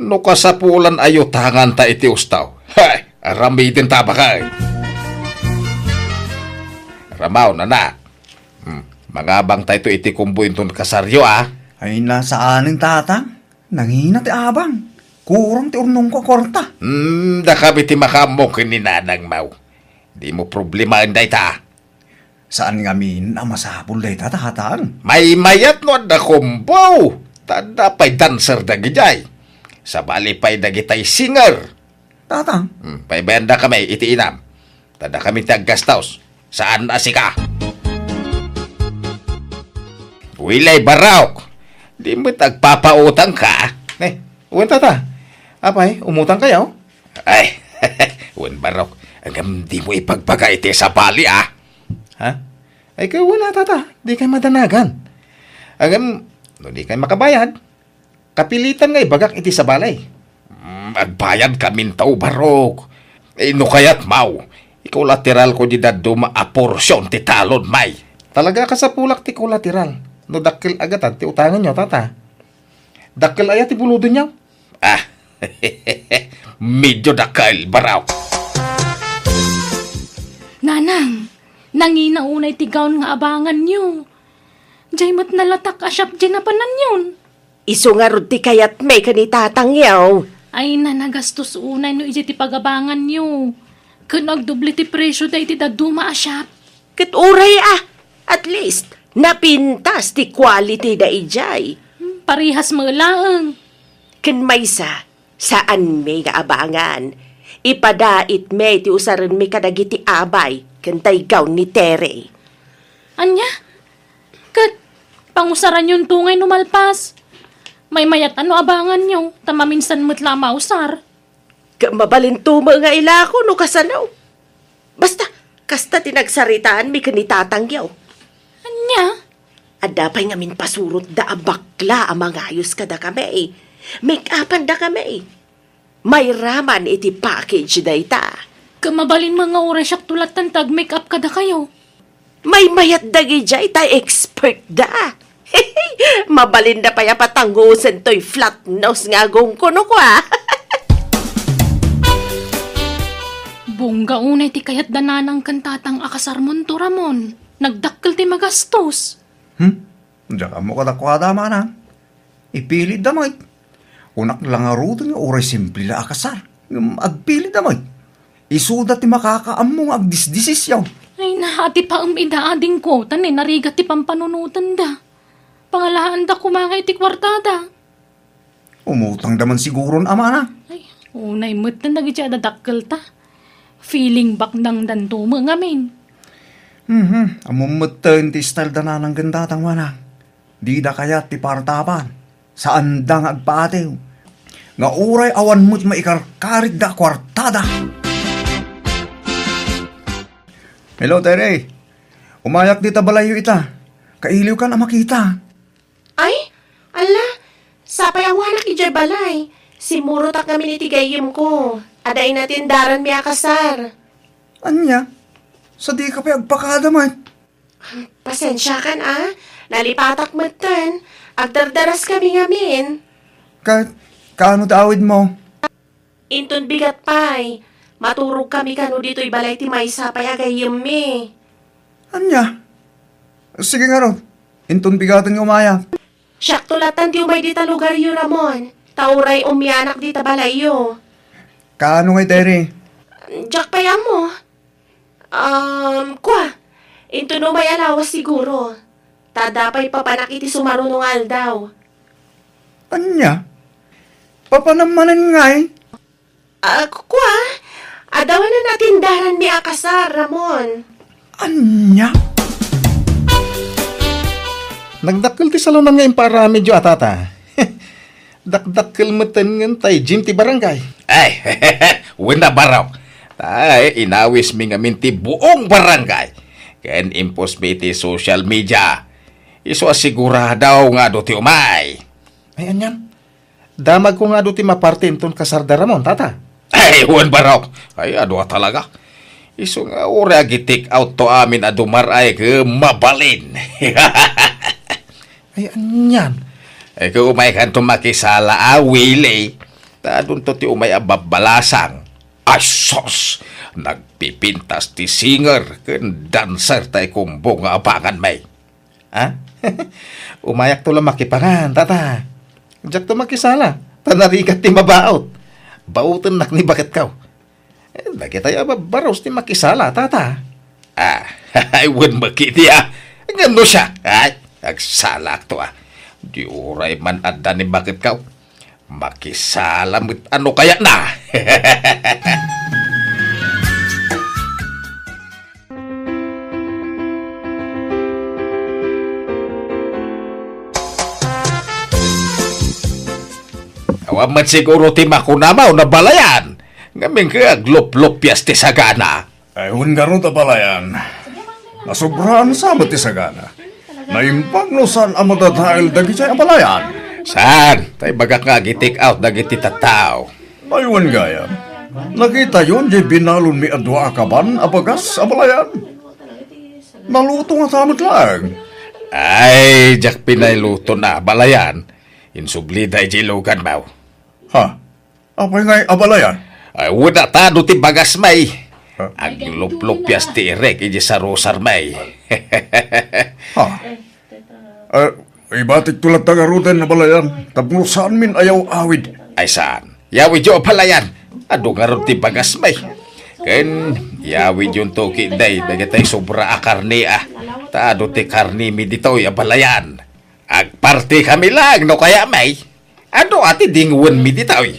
No kasapulan a yutanganta iti usto. Hay, aramidenta, bakay. Ramon, anak. Hmm, mangabangtayto iti kumbo inton kasaryo, a. Ay, saanen, Tatang. Nangina ti abang. Kurang ti urnongko a kuarta. Hmm, dakami ti makaammo ken ni nanangmo. Dimo problemaen dayta. Saan ngamin a masapul dayta, Tatang? Maymayat no adda kumbo. Ta adda pay dancer dagidiay. Sabali pay dagitay singer. Tatang? Hmm, paybayan dakami iti inam. Ta dakami ti aggastos. Saan a sika? Wilay, barok! Di met agpapautangka. Eh, wen, Tata. Apay, umutangkayo? Ay, wen, barok. Ngem dimo ipagbaga iti sabali, a. Ha? Ay, ket wen, Tata. Dikay madanagan. Ngem, no dikay makabayad, kapilitan nga ibagak iti sabali. Mm, agbayadkaminto, barok. Eh, no kayatmo, ikolateralko di dadduma a porsion ti talon, may. Talaga a kasapulak ti kolateral. No dakkel a gatad ti utanganyo, Tata. Dakkel aya ti bulodenyo? Ah, medio dakkel, barok. Nanang, nangina unay ti gown nga abanganyo. Diay met nalatak a shop diay napananyon. Isu ngarud ti kayatmi ken ni Tatangyo. Ay, nagastos unay no idiay ti pagabanganyo. Ken agdoble ti presioda iti dadduma a shop. Ket uray a, at least, napintas ti quality da idiay. Hmm, parehas met laeng. Ken maysa, saanmi nga abangan. Ipadaitmi ti usarenmi kadagiti abay ken dayta gown ni Tere. Ania? Ket pangusaranyon to ngay no malpas. Maymayat a no abanganyo, ta maminsan met la a mausar. Ket mabalin to met nga ilako no kasano. Basta, kasta ti nagsaritaanmi ken ni Tatangyo. Ania? Adda pay ngamin pasurotda a bakla a mangayos kadakami. Make-upandakami. Mairaman iti package dayta. Ket mabalin met nga uray siakto latta ti ag-make-up kadakayo. Maymayat dagidiay ta expert da. Mabalinda pay a patanggosen toy flat nose nga agongko no kua. Bongga unay ti kayat da nanang ken tatang a kasarmonto, Ramon. Nagdakkel ti magastos. Hmm? Diak ammo kadakuada, manang. Ipilitda met. Kunak la ngaruden nga uray simple la a kasar. Ngem agpilitda met. Isuda ti makakaammo nga agdisdesisyon. Ay, naatipaem ida, adingko, ta ne, narigat ti pampanunotenda. Pangalaanda koma nga iti kuartada. Umutangda man siguron, amana. Ay, unay met dagiti adda dakkelta. Feeling baknangdanto met ngamin. Mhm, ammom metten ti style da nanang ken tatang, manang. Dida kayat ti partaban. Saanda nga agpaatiw. Nga uray awan met maikarkaritda a kuartada. Hello, Tere. Umayak dita balayyo ita. Kailiwkan a makita. Ay, ala, sapay awanak idiay balay. Simmurotak ngamin iti gayyemko. Adda inatendaranmi a kasar. Ania? Sadika pay agpakada met? Pasensiakan a, nalipatak metten. Agdardaras kami ngamin. Ka-, kaano ti awidmo? Inton bigat pay, maturog kami kano ditoy balay ti maysa pay a gayyemmi. Ania? Sige ngarud, inton bigaten nga umayak. Siakto latan ti umay dita lugaryo, Ramon, ta uray umianak dita balayyo. Kaano ngay, Terry? Diak pay ammo. Um, kua, inton umay a lawas siguro. Ta adda pay papanak iti sumaruno nga aldaw. Ania? Papanam manen ngay? Ah, ku-, kua, adda manen a tindaranmi a kasar, Ramon. Ania? Nagdakkel ti salonan nga impaaramidyo a, tata. Dakdakkel metten ngan tay gym ti barangay. Ay, wen a, Barok. Tay, inawismi ngamin ti buong barangay. Ken impostmi iti social media. Isu a sigurado nga adu ti umay. Ay, anian? Damagko nga adu ti maparti inton kasarda, Ramon, tata. Ay, wen, Barok. Ay, adu a talaga. Isu nga uray agi-take out to amin a dumar-ay ket mabalin. Ay, anian? Ay, ket umaykanto makisala a, Willie. Ta adunto ti umay a babbalasang. Ay, sus! Nagpipintas ti singer ken dancer tay kumbo nga abanganmi. Ha? Umayakto la makipangan, tata. Diakto makisala, ta narigat ti mabaut. Bautennak ni baketko. Eh, dagitay a babbaros ti makisala, tata. Ah, ay, wen met ketdi a. Ngem no siak, ay, agsalakto a. Di uray man adda ni baketko. Makisala met a no kayatna. Awan met siguro ti makunam a nabalayan. Ngamin ket agluplupias ti sagana. Ay, wen ngarud a balayan. Nasobraan sa met ti sagana. Naimbag no saan a madadael dagiti a balayan. Saan? Tay bagak nga agi-take out dagiti tattao. Ay, wen gayam. Nakitayon diay binalonmi a dua a kaban a bagas a balayan. Naluto ngata met laeng. Ay, diak pinay luto na balayan. Insublida idiay luganmo. Ha? Apay ngay a balayan? Ay, wen a, ta adu ti bagasmi. Ha? Agluplupias ti irek idiay sarusarmi. Ha? Eh, ibatikto latta ngaruden a balayan, tapno saanmin a yaw-awid. Ay, saan? Yawidyo a balayan. Adu ngarud ti bagasmi. Ken yawidyonto ketdi dagitay sobra a karne a. Ta adu ti karnemi ditoy a balayan. Agpartikami laeng no kayatmi. Adu a ti dingwenmi ditoy.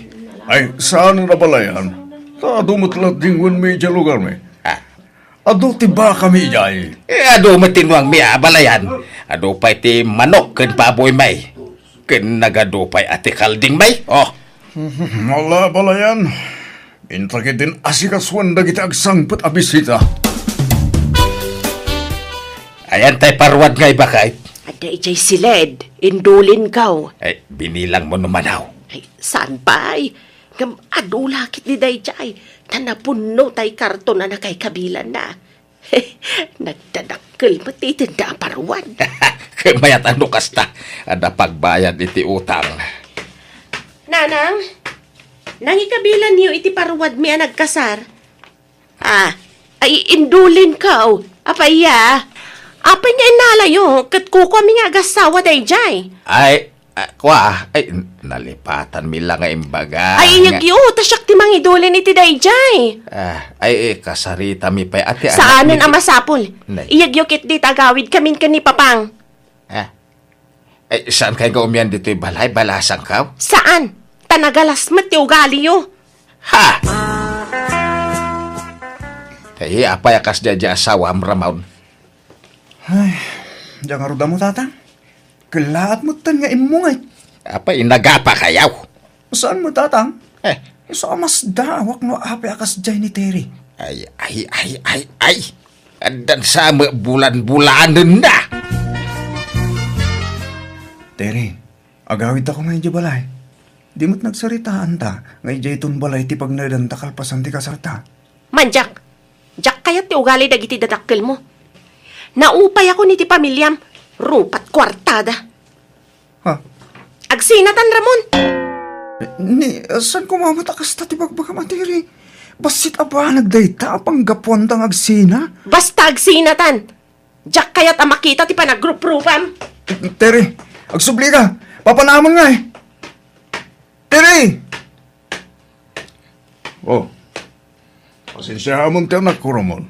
Ay, saan a balayan. Ta adu met la dingwenmi idiay lugarmi. Ah. Adu ti bakami idiay. Eh, adu met ti nuangmi a balayan. Adu pay ti manok ken baboymi. Ken nagadu pay a ti kaldingmi. Oh. Ala, balayan. Inta ketdin asikasuan dagiti agsangpet a bisita. Ayan tay paruad nga ibakay. Adda idiay siled, indulinko. Ay, binilangmo no manaw. Ay, saan pay? Ngem adu la ketdi daydiay, ta napunno tay karton a nakay kabilanna. Nagdadakkel met ti itenda a paruad. Ket mayat a no kasta, adda pagbayad iti utang. Nanang, nangikabilanyo iti paruadmi a nagkasar? Ah, ay, indulinko. Apay a? Apay nga innalayo? Ket kukuami nga agassawa daydiay. Ay, ah, kua, ay, nalipatanmi la nga imbaga. Ay, nga iyagyo, ta siak ti mangidulin iti daydiay. Ah, ay, eh, kasaritami pay, ati, anak. Saanen a masapul. Nay. Iyagyo ketdi ta agawidkamin ken ni Papang. Ah, ay, saan kay nga umian ditoy balay, balasangko? Saan? Ta nagalas met ti ugaliyo. Ha! Ay, apay a kasdiay diay asawam, Ramon? Ay, diak ngarud ammo, Tatang. Kellaat metten nga immungay. Apay, nagapakayo? Saan met, Tatang? Eh. Isu a masdaawak no apay a kasdiay ni Terry. Ay, ay, ay, ay, ay. Addan sa met bulan-bulanenna. Terry, agawidtako nga idiay balay. Di met nagsaritaanta nga idiayton balay ti pagnaedanta kalpasan ti kasarta. Mandiak, diak kayat ti ugali dagiti dadakkelmo. Naupayakon iti pamiliam. Rupat kuartada. Ha? Agsinatan, Ramon. Ni, saan koma met a kasta ti bagbagam a Tere? Bassit a banag dayta a panggapuanta nga agsina? Basta agsinatan. Diak kayat a makita ti panagruprupam. Tere, agsubli ka. Papanamon nga eh. Tere! Oh, pasensiaamon ti anakko, Ramon.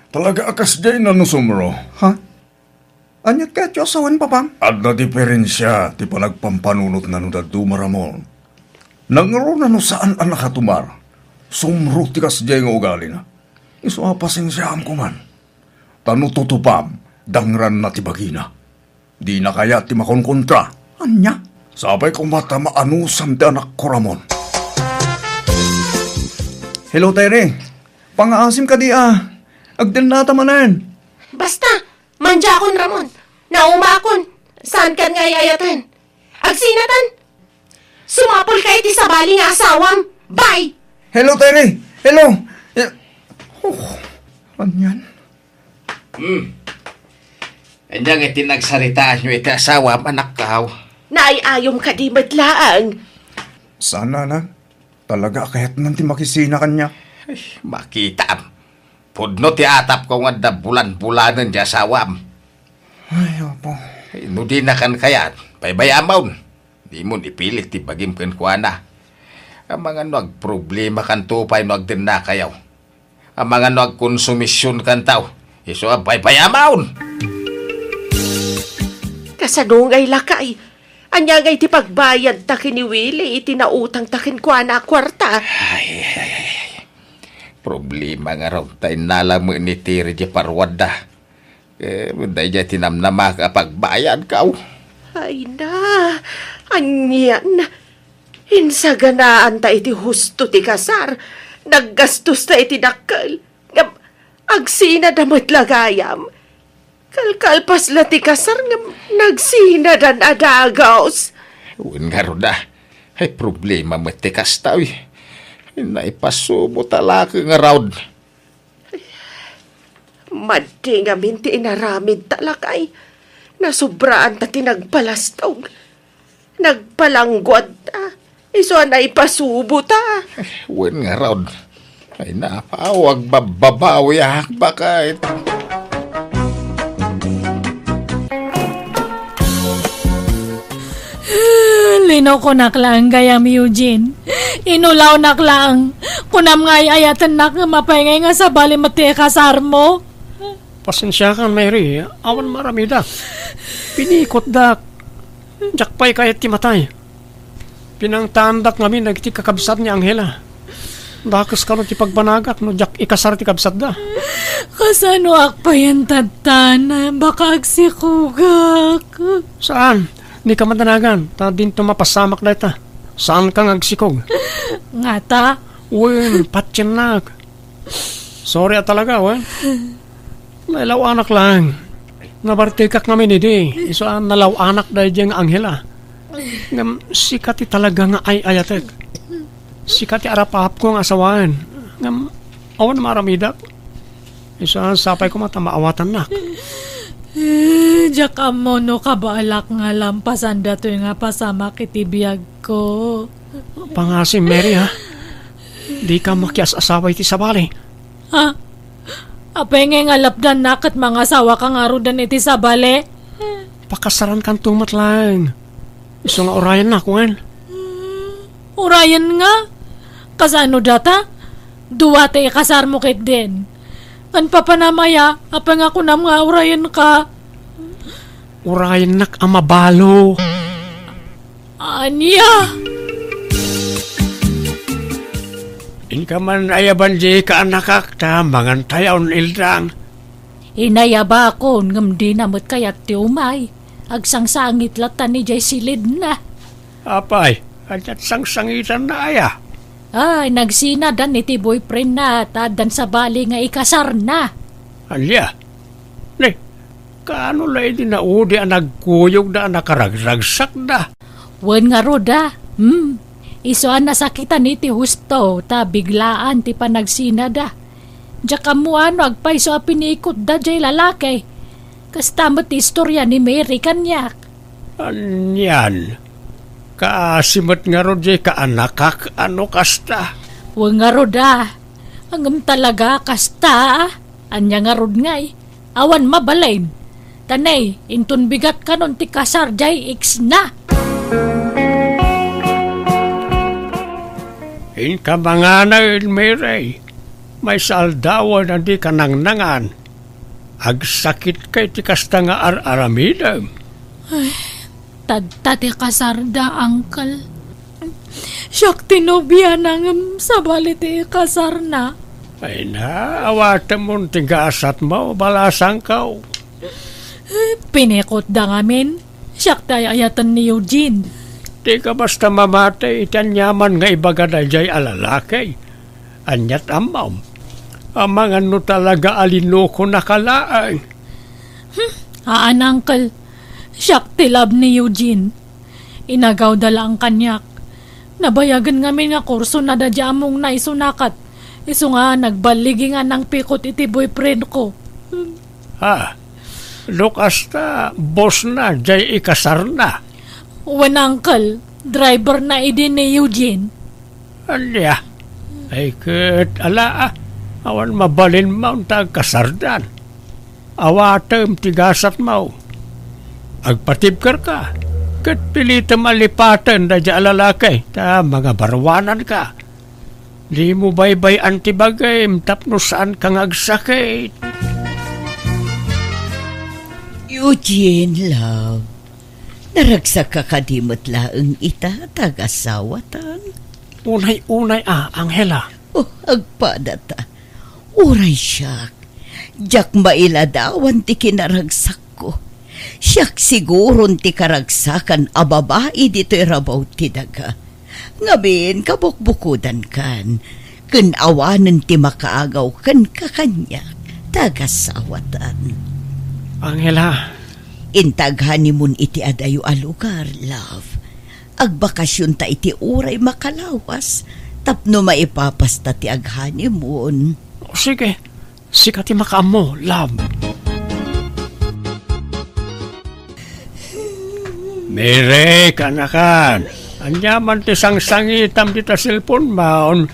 Talaga a kasdiay nanusumro. Ha? Aniat kayatyo a sawen, Papa? Adda diperensia ti panagpampanunotna no dadduma, Ramon. Nangruna no saan a nakatumar, sumro ti kasdiay nga ugalina. Isu a pasensiaam koman. Ta no tutupam, dangranna ti bagina. Dina kayat ti makonkontra. Ania? Sapay koma ta maanusam ti anakko, Ramon. Hello, Tere. Pangaasim kadi a. Agdennata manen. Basta, mandiakon, Ramon. Naumakon. Saankan nga ay-ayaten. Agsinatan. Sumapulka iti sabali nga asawam. Bye! Hello, Tere. Hello. Eh, oh, anian? Hmm. Ania nga iti nagsaritaanyo iti asawam, anakkaw? Naay-ayom kadi met laeng. Saan, anak. Talaga a kayatnan ti makisina kaniak. Ay, makitam. Pudno ti atapko nga adda bulan-bulanen ti asawam. Ay, Apo. Ay, no dinakan kayat, baybay-amon. Dimon ipilit ti bagim kenkuana. Amangan no agproblemakanto pay no agdennakayo. Amangan no agkonsumisionkanto. Isu a baybay-amon! Kasano ngay, lakay? Ania ngay ti pagbayadta ken ni Willie iti nautangta kenkuana a kuarta? Ay, ay, ay, ay. Problema ngarud ta innala met ni Tere ti paruadda. Eh, daydiay ti namnamaka a pagbayadko. Ay na, anian? Insaganaanta iti husto ti kasar. Naggastosta iti dakkel. Ngem, agsinada met la gayam. Kalkalpas la ti kasar ngem nagsinadan a dagus. Wen ngarud a. Ay, problema met ti kasta, uy. Ay, naipasubo ta laki ngarud. Madi ngamin ti inaramidta, lakay. Nasobraanta ti nagpalastog. Nagpalangguadta. Isu a naipasubo ta. Wen ngarud. Ay, napaw, agbabbabawiak, baket. Linokonak laeng gayam, Eugene. Inulawnak laeng. Kunam nga ay-ayatennak ngem apay ngay nga sabali met ti ikasarmo? Pasensiakan, Mary. Awan maramida. Pinikotdak. Diak pay kayat ti matay. Pinangtaandak ngamin dagiti kakabsat ni Angela. Dakes kano ti pagbanagak no diak ikasar ti kabsatda. Kasanoak payen tatta? Baka agsikogak. Saan? Dika madanagan, ta dinto mapasamak dayta. Saanka nga agsikog. Ngata? Wen, patiennak. Sorry a talaga, wen. Nailaw-anak laeng. Nabartekak ngamin idi, isu a nalaw-anak daydiay nga Angela. Ngem sika ti talaga nga ay-ayatek. Sika ti arap-apko nga asawaen. Ngem awan maaramidak. Isu a sapay koma ta maawatannak. Eh, diak ammo no kabaelak nga lampasan datoy nga pasamak iti biagko. Pangasim, Mary, ha? Dika makias-asawa iti sabali. Ha? Apay ngay nga lapdannak ket mangasawaka ngaruden iti sabali? Pakasarankanto met laeng. Isu nga urayennak, wen? Urayen nga? Kasano data? Dua ti ikasarmo ketdin. Ngem papanam aya, apay nga kunam nga urayenka? Urayennak a mabalo. Ania? Inka man ayaban dika, annakak, ta mangantayon, Ildang. Inayabakon, ngem dina met kayat ti umay. Agsangsangit latta idiay silidna. Apay, ania't sangsangitanna aya? Ay, nagsinadan iti boyfriendna, ta addan sabali nga ikasarna. Ania? Ne, kaano la idi naudi a nagkuyogda a nakaragragsakda? Wen ngarud a, hmm, isu a nasakitan iti husto ta biglaan ti panagsinada. Diak ammo no agpayso a pinikotda jay lalaki. Kasta met ti istorya ni Mary kaniak. Anian? Kaasi met ngarud jay kaanakak a no kasta? Wen ngarud a. Ngem talaga kasta a. Ania ngarud ngay? Awan mabalin. Tanay, inton bigat kanon ti kasar jay ex na. Inka manganay, Mary. Maysa aldawen a dika nangnangan. Agsakitka iti kasta nga ar-aramidem. Ay, tadta ti kasarda, Uncle. Siak ti nobiana ngem sabali ti ikasarna. Ay na, awatemon ti gasatmo, balasangko. Pinikotda ngamin. Siak ti ay-ayaten ni Eugene. Dika basta mamati iti aniaman nga ibaga daydiay a lalaki. Aniat ammom? Amangan no talaga a linukonaka laeng. Hmm, haan, Uncle. Siak ti love ni Eugene. Inagawda laeng kaniak. Nabayagen ngamin nga kursona daydiay ammongna isu nakat. Isu nga nagballigi nga nangpikot iti boyfriend ko. Ha? No kasta, bossna jay ikasarna? Wen, Uncle. Driverna idi ni Eugene. Ania? Ay ket, ala, ah. Awan mabalinmo ta agkasardan. Awatem ti gasatmo. Agpatibkerka, ket pilitem a lipaten daydiay a lalaki ta mangabaruananka. Dimo baybay-an ti bagim tapno saanka nga agsakit. Eugene, love, naragsakka kadi met laeng ita ta agasawatan? Unay-unay a, Angela. Oh, agpadata. Uray siak, diak mailadawan ti kinaragsakko. Siak siguron ti karagsakan a babai ditoy rabaw ti daga. Ngamin, kabukbukodankan, ken awanen ti makaagaw kenka kaniak, ta agasawatan. Angela. Inta aghoneymoon iti adayo a lugar, love. Agbakasionta iti uray makalawas, tapno maipapasta ti aghoneymoon. O, sige. Sika ti makaammo, love. Mary, kaanakan. Ania man ti sangsangitam dita cellphone-mon?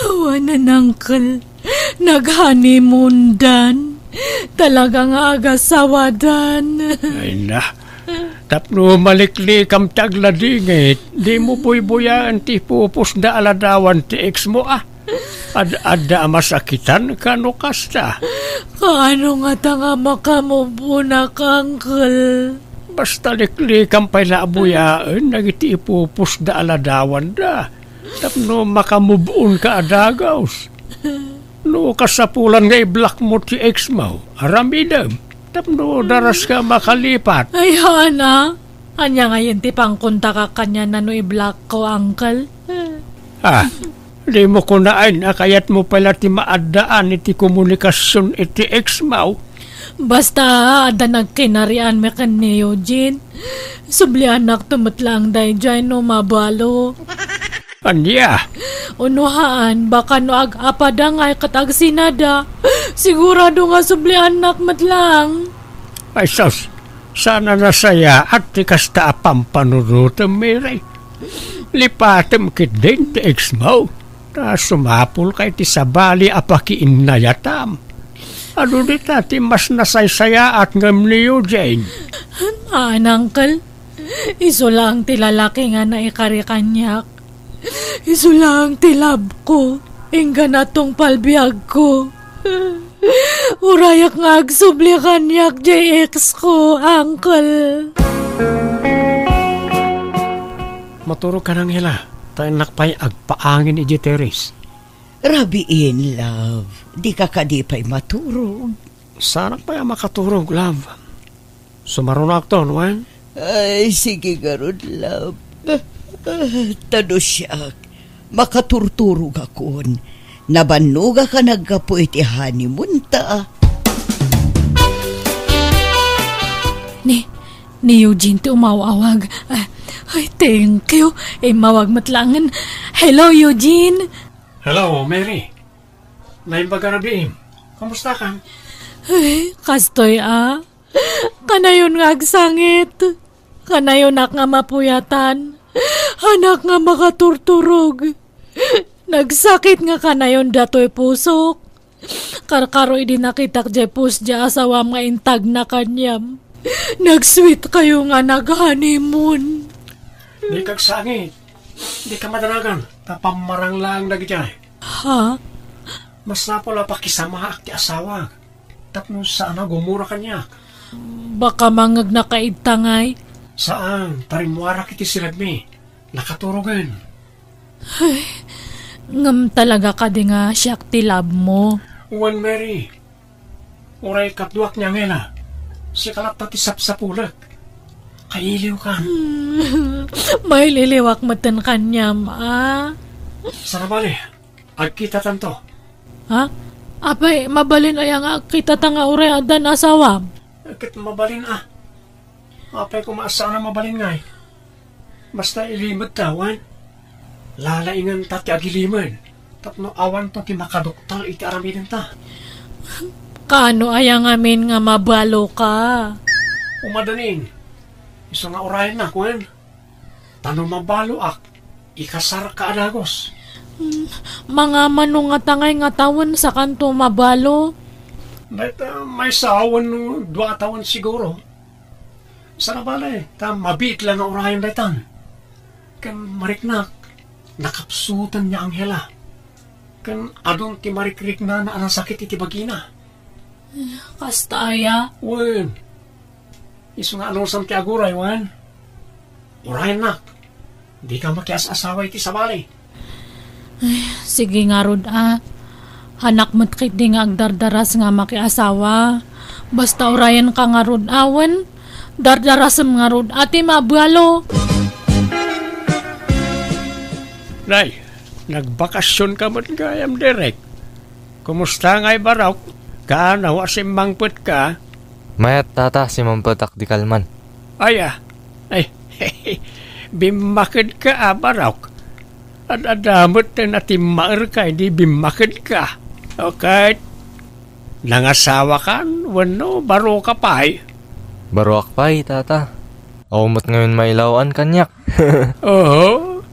Awanen, Uncle. Nag-honeymoon-dan. Talaga nga agasawadan. Ay na. Tapno maliklikam ti agladingit, dimo buybuyaen ti ipupusda a ladawan ti ex-mo, a. Ad-adda a masakitanka no kasta. Kaano ngata nga makamove-onak, Uncle? Basta liklikam pay la a buyaen dagiti ipupusda a ladawanda tapno makamove-onka a dagus. No kasapulan nga i-block-mo ti ex-mo, aramidem tapno daraska makalipat. Ay, haan a. Ania ngayen ti pangkontakak kaniana no i-block-ko, Uncle? Ah, dimo kunaen a kayatmo pay la ti maaddaan iti komunikasion iti ex-mo? Basta, adda nagkinarianmi ken ni Eugene. Subliannakto met laeng daydiay no mabalo. Ania? Uno haan, baka no ag-apada ngay ket agsinada, sigurado nga subliannak met laeng. Ay sus, saan a nasayaat ti kasta a pampanunotem, Mary. Lipatem ketdin ti ex-mo, ta sumapulka iti sabali a pakiinnayatam. Adu dita ti mas nasaysayaat ngem ni Eugene? Haan, Uncle. Isu laeng ti lalaki nga naikari kaniak. Isu laeng ti love-ko, inggana tungpal biagko. Urayak nga agsubli kaniak diay ex-ko, Uncle. Maturogkan, Angela, ta innak pay agpaangin idiay terrace. Rabiin, love. Dika kadi pay maturog? Saanak pay a makaturog, love. Sumarunoakton, wen? Ay, sige ngarud, love. Ta no siak, makaturturogakon. Nabannogak a naggapu iti honeymoon-ta. Ni, ni Eugene ti umaw-awag. Ah, ay, thank you. Immawag met laengen. Hello, Eugene. Hello, Mary. Naimbag a rabiim. Kumustakan? Ay, kastoy a. Kanayon nga agsangit. Kanayonnak nga mapuyatan. Hanak nga makaturturog. Nagsakit nga kanayon datoy pusok. Karkaro idi nakitak jay pus jay asawam nga intagna kaniam. Nagsweet kayo nga nag-honeymoon. Di kagsangit. Di ka madanagan. Ta pammarang laeng dagijay. Ha? Masapul a pakisamaak ti asawak. Tapno saan a gumura kaniak. Baka mangngegna ka idta ngay? Saan, ta rimmuarak iti siragmi. Nakaturogen. Ay, ngem talaga kadi nga siak ti love mo? Wen, Mary. Uray kaduak ni Angela. Sika latta ti sapsapulek. Kailiwkan. Maililiwak metten kaniam, a? Sana bale, agkitatanto. Ha? Apay, mabalin aya nga agkitata nga uray addan asawam? Ket mabalin a. Apay koma a saan a mabalin ngay. Basta ilimedta, wen? Lalaingenta ti agilimed. Tapno awanto ti makaduktal iti aramidenta. Kaano aya ngamin nga mabalo ka? Umadanin. Isu nga urayennak, wen? Ta no mabaloak, ikasarka a dagus. Hmm, mangamano ngata ngay nga tawen sakanto mabalo? Dayta, maysa wenno dua a tawen siguro. Sana bale, ta mabiit la nga urayen daytan. Ken mariknak, nakapsutan ni Angela. Ken adun ti marikriknana a nasakit iti bagina. Kasta aya? Wen, isu nga anusam ti aguray, wen? Urayennak, dika makias-asawa iti sabali. Ay, sige ngarud a. Hanak met ketdi nga agdardaras nga makiasawa. Basta urayenka ngarud a, wen? Dardarasem ngarud a ti mabalo. Nay, nagbakasionka met gayam, Derek. Kumusta ngay, Barok? Kaano a simmangpetka? Mayat, tata, simangpetak di kalman. Aya, ay, bimmakedka a, Barok. Ad-adda met ti natimmaerka idi bimmakedka. Okay. Nangasawakan wenno baroka pay? Baroak pay, tata. Awan met ngayon mailawan kaniak. Oo.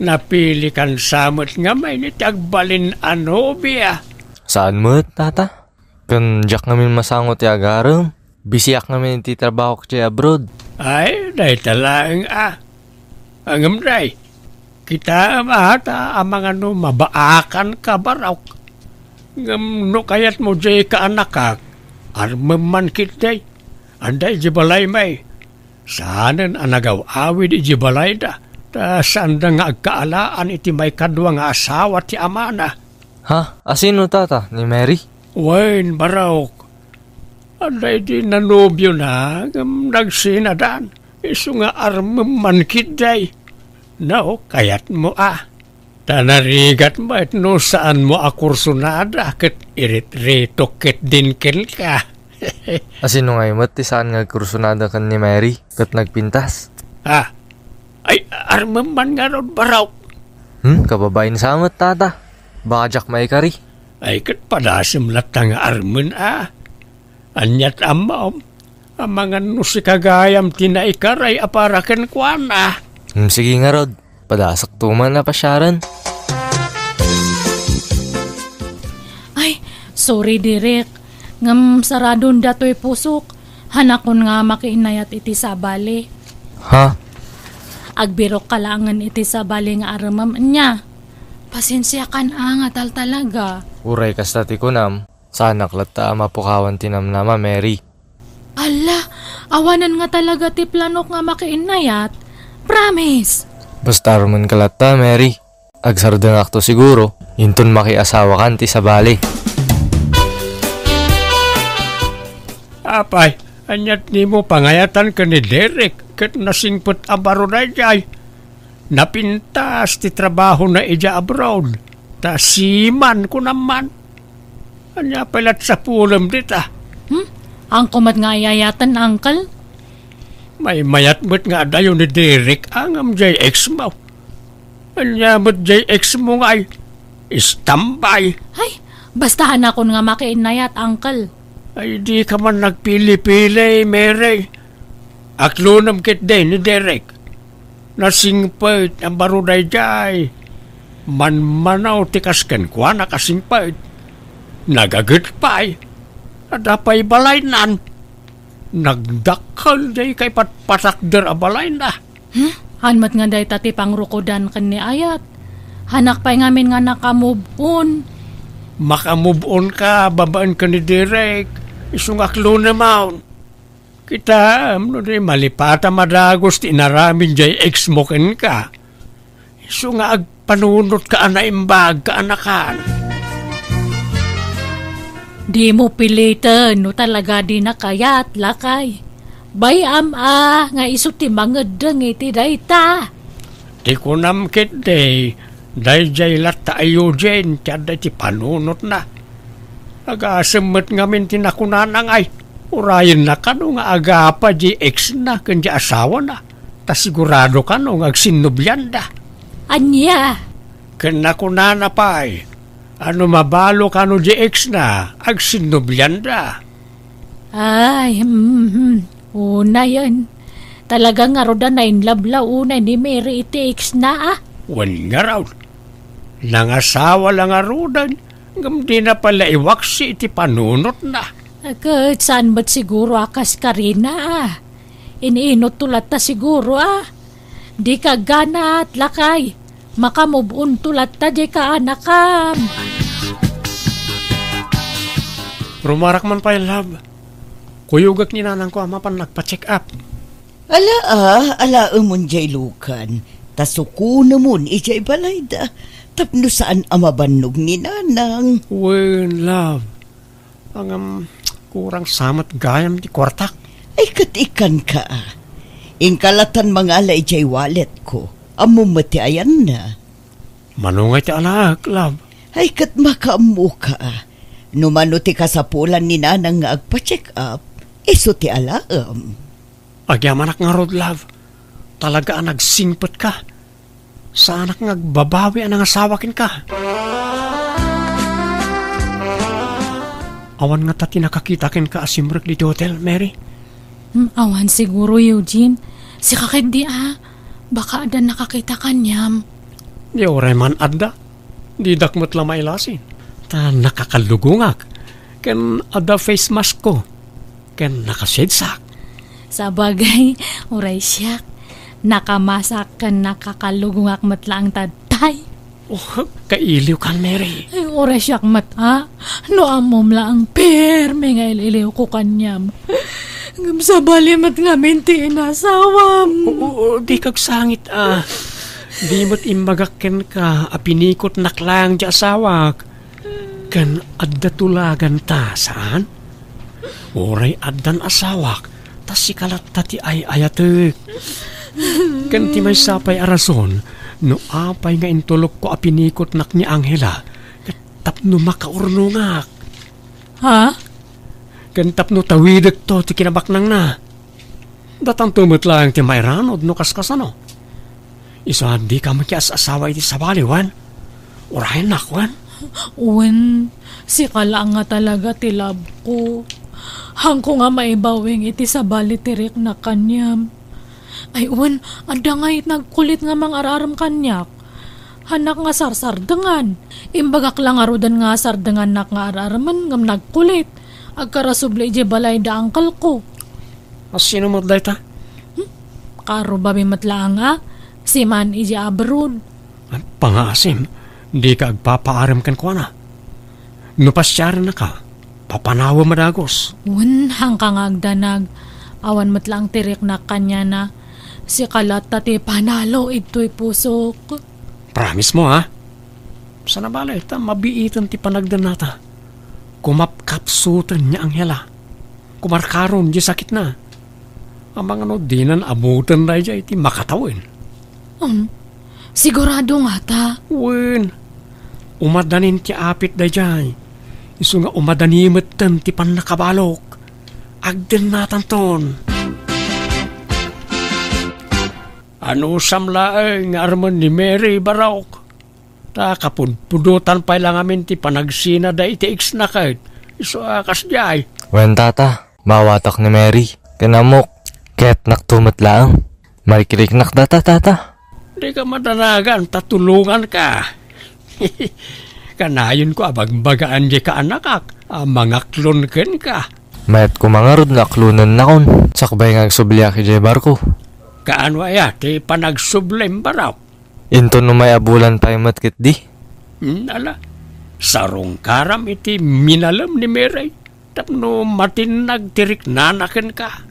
Napilikan sa met ngamin iti agbalin a nobia. Saan met, tata? Ken diak ngamin masango ti agarem. Bisiak ngamin iti trabahok diay abroad. Ay, dayta laeng a. Ngem, day, kitaem a ta amangan no mabaakanka, Barok. Ngem no kayatmo diay kaanakak, armem man ketdi. Adda idiay balay may. Saanen a nagaw-awid idiay balayda, ta saanda nga agkaalaan iti maikadua nga asawa ti amana. Ha? Asino, tata? Ni Mary? Wen, Barok. Adda idi nanobiona, ngem nagsinadan. Isu nga armem man ketdi. No, kayatmo a. Ta narigat met no saanmo a kursonada ket iritritokket din kenka. Asino ngay met ti saan nga agkursonada ken ni Mary ket nagpintas? Ah, ay, armem man ngarud, Barok. Hmm, kababain sa met, tata. Baka diak maikari. Ay, ket padasem latta nga armen a. Aniat ammom, amangan no sika gayam ti naikaray a para kenkuana. Hmm, sige ngarud. Padasakto man a pasiaren. Ay, sorry, Derek. Ngem saradon datoy pusok. Hanakon nga makiinayat iti sabali. Ha? Agbirokka laengen iti sabali nga aremem nia. Pasensiakan a nga taltalaga. Uray kasta ti kunam, saanak latta a mapukawan ti namnama, Mary. Alla, awanen nga talaga ti planok nga makiinnayat. Promise! Basta armenka latta, Mary. Agsardengakto siguro, inton makiasawakan ti sabali. Apay, aniat nimo pangayatan ken ni Derek ket nasingpet a baro daydiay? Napintas ti trabahona idiay abroad, ta seaman, kunam man. Ania pay lat sapulem dita? Hmm? Angko met nga ayayaten, uncle? Maymayat met nga adayo ni Derek a ngem jay ex mo. Ania met jay ex mo ngay? Istambay. Ay, Basta hanakon nga makiinnayat, Uncle. Ay, dika man nagpili-pili, Mary. Aklonem ketdi ni Derek. Nasingpet a baro daydiay. Manmanaw ti kas kenkuana a singpet. Nagaget pay. Adda pay balaynan. Nagdakkel diay kaipatpatakder a balayna. Hmm? Haan met nga dayta ti pangrukodan ken ni Ayat. Hanak pay ngamin nga naka-move on. Maka-move on ka babaen ken ni Derek. Isu nga aklonem. Kitaem no di malipata madagus ti inaramid diay ex mo kenka. Isu nga agpanunotka a naimbag, kaanakan. Dimo piliten no talaga dina kayat, lakay. Bay-am a nga isu ti mangeddeng iti dayta. Ti kunam ketdi, daydiay latta a Eugene ti adda iti panunotna. Agasem met ngamin ti nakunana nga, ay, urayenna kano nga agapa di ex-na ken di asawana. Ta sigurado kano nga agsinnobianda. Ania? Ken nakunana pay a no mabalo kano di ex-na, agsinnobianda. Ay, mhm. Unayen. Talaga ngarud a nainlove la unay ni Mary iti ex-na, a? Wen ngarud. Nangasawa la ngaruden, ngem dina pay la iwaksi iti panunotna. Ket saan met siguro a kas karina, a? Iniinotto latta siguro, a? Dika agganat, lakay. Maka-move onto latta diay kaanakam. Rumarak man pay, love. Kuyogek ni nanangko a mapan nagpa-check up. Ala, a, alaemon diay lukan. Ta sukonemon idiay balayda. Tapno saan a mabannog ni nanang. Wen, love. Ngem, kurang sa met gayam ti kuartak. Ay, ket ikkanka, a. Inka latan mangala idiay walletko. Ammom met ti ayanna. Mano ngay ti alaek, love? Ay, ket makaammoka, a. No mano ti kasapulan ni nanang nga agpa-check up, isu ti alaem. Agyamanak ngarud, love. Talaga a nagsingpetka. Saanak nga agbabawi a nangasawa kenka. Awan ngata ti nakakita kenka a simrek ditoy hotel, Mary? Hmm, awan siguro, Eugene. Sika ketdi, a. Baka addan nakakita kaniam. Di uray man adda. Didak met la mailasin. Ta nakakalugongak. Ken adda face mask ko. Ken naka-shades ak. Sabagay, uray siak. Nakamasak ken nakakalugongak met laeng ta tay. Oh, kailiwkan, Mary. Ay, uray siak met, a. No ammom laeng permi nga il-iliwko kaniam. Ngem sabali met ngamin ti inasawam. Oo, oo, dika agsangit, a. Di met imbagak kenka a pinikotnak laeng ti asawak. Ken adda tulaganta, saan? Uray addan asawak, ta sika latta ti ay-ayatek. Ken ti maysa pay a rason no apay nga intulokko a pinikotnak ni Angela, ket tapno makaurnongak. Ha? Ken tapno tawidekto ti kinabaknangna. Datanto met laeng ti mairanod no kaskasano. Isu a dika makias-asawa iti sabali, wen? Urayennak, wen? Wen, sika laeng nga talaga ti love ko. Haanko nga maibawing iti sabali ti riknak kaniam. Ay, wen, adda ngay nagkulit nga mangar-arem kaniak. Haanak nga sarsardengan. Imbagak la ngaruden nga sardengannak nga ar-aremen ngem nagkulit. Agkarasubli idiay balay da uncle ko. A, sino met dayta? Hmm? Karubabi met laeng a, siman idiay abroad. Ay, pangaasim, dika agpapaarem kenkuana. No pasiarennaka, papanawem a dagus. Wen, haanka nga agdanag. Awan met laeng ti riknak kaniana. Sika latta ti panalo idtoy pusok. Promise mo, ha? Sana bale, ta mabiiten ti panagdennata. Kumapkapsuten ni Angela. Kumarkaron di sakitna. Amangan no dinan abuten daydiay ti makatawen. Um, sigurado ngata? Wen, umadanin ti apit daydiay. Isu nga umadani metten ti pannakabalok. Agdennatanton. Anusam laeng nga armen ni Mary, Barok? Ta kapudpudotan pay la ngamin ti panagsina daydi ex-na ket. Isu a kasdiay. Wen, tata, maawatak ni Mary. Ken ammok, kayatnak met laeng. Marikiriknak dayta, tata. Dika madanagan ta tulonganka. Kanayonko a bagbagaan diay kaanakak a mangaklon kenka. Mayat koma ngarud no aklonennakon, sakbay nga agsubliak idiay barko. Kaano aya ti panagsublim, barok? Inton umay a bulan pay met ketdi. Hmm, ala, sarungkaram iti minalem ni Mary tapno matinnag ti riknana kenka.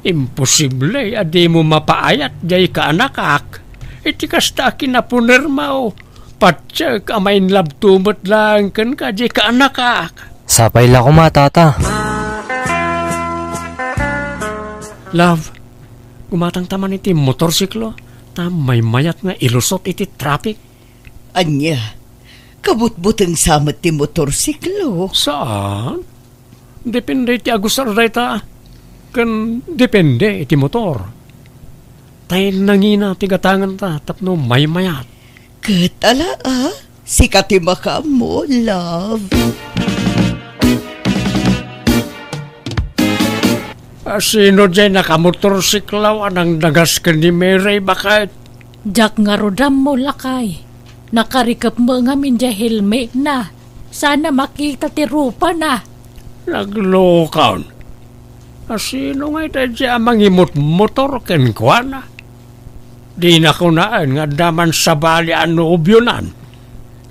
Imposible a dimo mapaayat diay kaanakak. Iti kasta a kinapunermo, patiek a ma-in love to met laeng kenka diay kaanakak. Sapay la koma, tata. Love, gumatangta man iti motorsiklo, ta maymayat nga ilusot iti traffic. Ania? Kabutbuteng sa met ti motorsiklo? Saan? Depende iti agusar dayta, ken depende iti motor. Tay nangina ti gatanganta tapno maymayat. Ket ala, a? Sika ti makaammo, love. A, sino diay nakamotorsiklo a nangdagas ken ni Mary, baket? Diak ngarud ammo, lakay. Nakarikep met ngamin diay helmetna. Saan a makita ti rupana. Naglokon. A, sino ngay daydiay a mangimutmotor kenkuana? Dina kunaen nga adda man sabali a nobionan.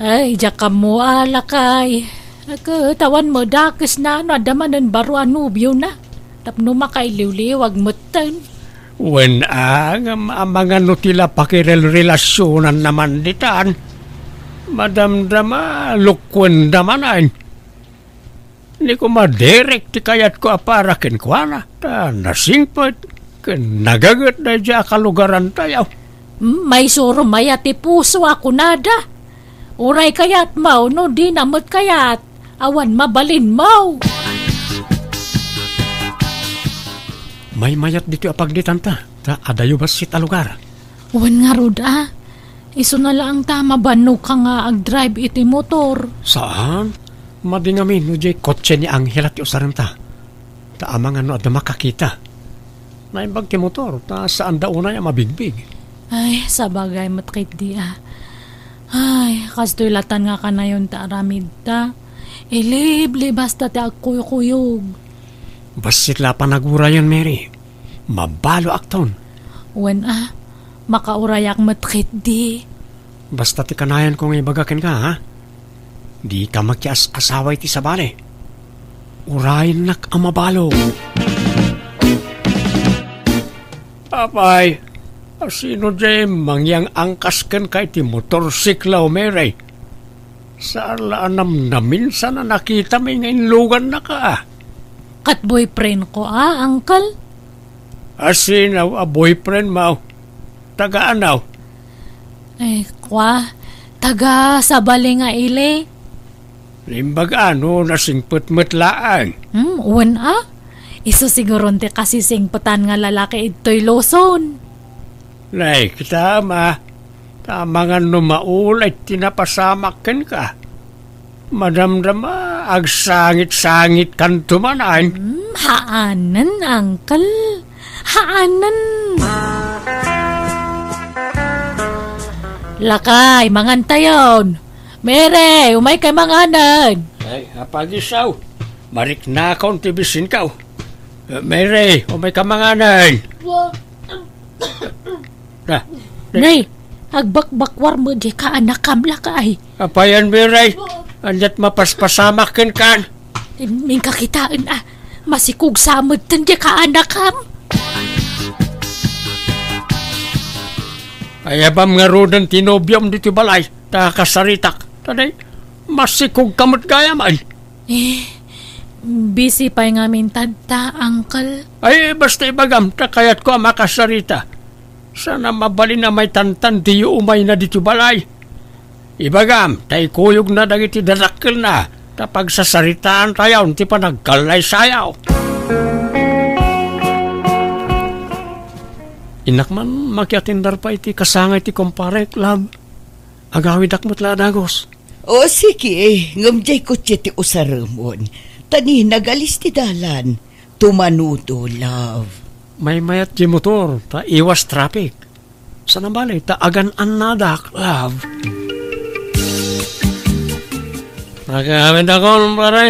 Ay, diak ammo a, lakay. Ket awan met dakesna no adda manen baro a nobiona. Tapno makailiwliwag metten. Wen a, ngem amangan no ti la pakirelrelasionanna man ditan. Madamdama, lokuenda manen. Ni koma Derek ti kayatko a para kenkuana, ta nasingpet ken nagaget daydiay a kalugarantayo. Hmm, maisurom aya ti puso a kunada. Uray kayatmo, no dina met kayat, awan mabalinmo. Maymayat ditoy a pagnitanta, ta adayo bassit a lugar. Wen ngarud a, isuna laeng ta mabannoka nga agdrive iti motor. Saan? Madi ngamin no diay kotse ni Angela ti usarenta. Ta amangan no adda makakita. Naimbag ti motor, ta saanda unay a mabigbig. Ay, sabagay met ketdi a. Ay, kastoy latan nga kanayon ta aramidta. Iliblibasta ti agkuykuyog. Bassit la panagurayen, Mary. Mabaloakton. Wen a, makaurayak met ketdi. Basta ti kanayanko nga ibaga kenka, ha? Dika makias-asawa iti sabali. Urayennak a mabalo. Apay, a sino diay mangyang-angkas kenka iti motorsiklo, Mary? Saan la a namnaminsan a nakitam nga inlugannaka. Ket boyfriendko a, uncle. A sino a boyfriendmo? Taga ania? Ay, kua, taga sabali nga ili. Naimbag a no nasingpet met laeng. Hmm, wen a? Isu siguron ti kasisingpetan nga lalaki idtoy Luzon. Nay, kita, ma. Ta amangan no maulay ti napasamak kenka. Madamdama, agsangit-sangitkanto manen. Hmm, haanen, uncle. Haanen. Lakay, mangantayon. Mary, umaykay manganen. Ay, apagisaw. Mariknakon ti bisinko. Eh, Mary, umaykay manganen. Na, na. Nay, agbakbakwar met diay kaanakam, lakay. Apayan, Mary? Ania't mapaspasamak kenka? Inka kitaen a, masikog sa metten diay kaanakam. Ay, abam ngaruden ti nobiom ditoy balay, ta kasaritak. Ta di, masikogka met gayam. Eh, busy pay ngamin tatta, uncle. Ay, basta ibagam, ta kayatko a makasarita. Saan a mabalin a maitantan diyo umayna ditoy balay. Ibagam, ta ikuyogna dagiti dadakkelna, ta pagsasaritaantayon ti panagkallaysayo. Innak man makiatindar pay ti kasangay ti kumparek, love. Agawidak met la a dagus. O, sige, ngem diay kotse ti usaremon. Ta ni nagalis ti dalan, tumanodo, love. Maymayat diay motor, ta iwas traffic. Saan a bale, ta agan-annadak, love. Nakaawidakon, pare.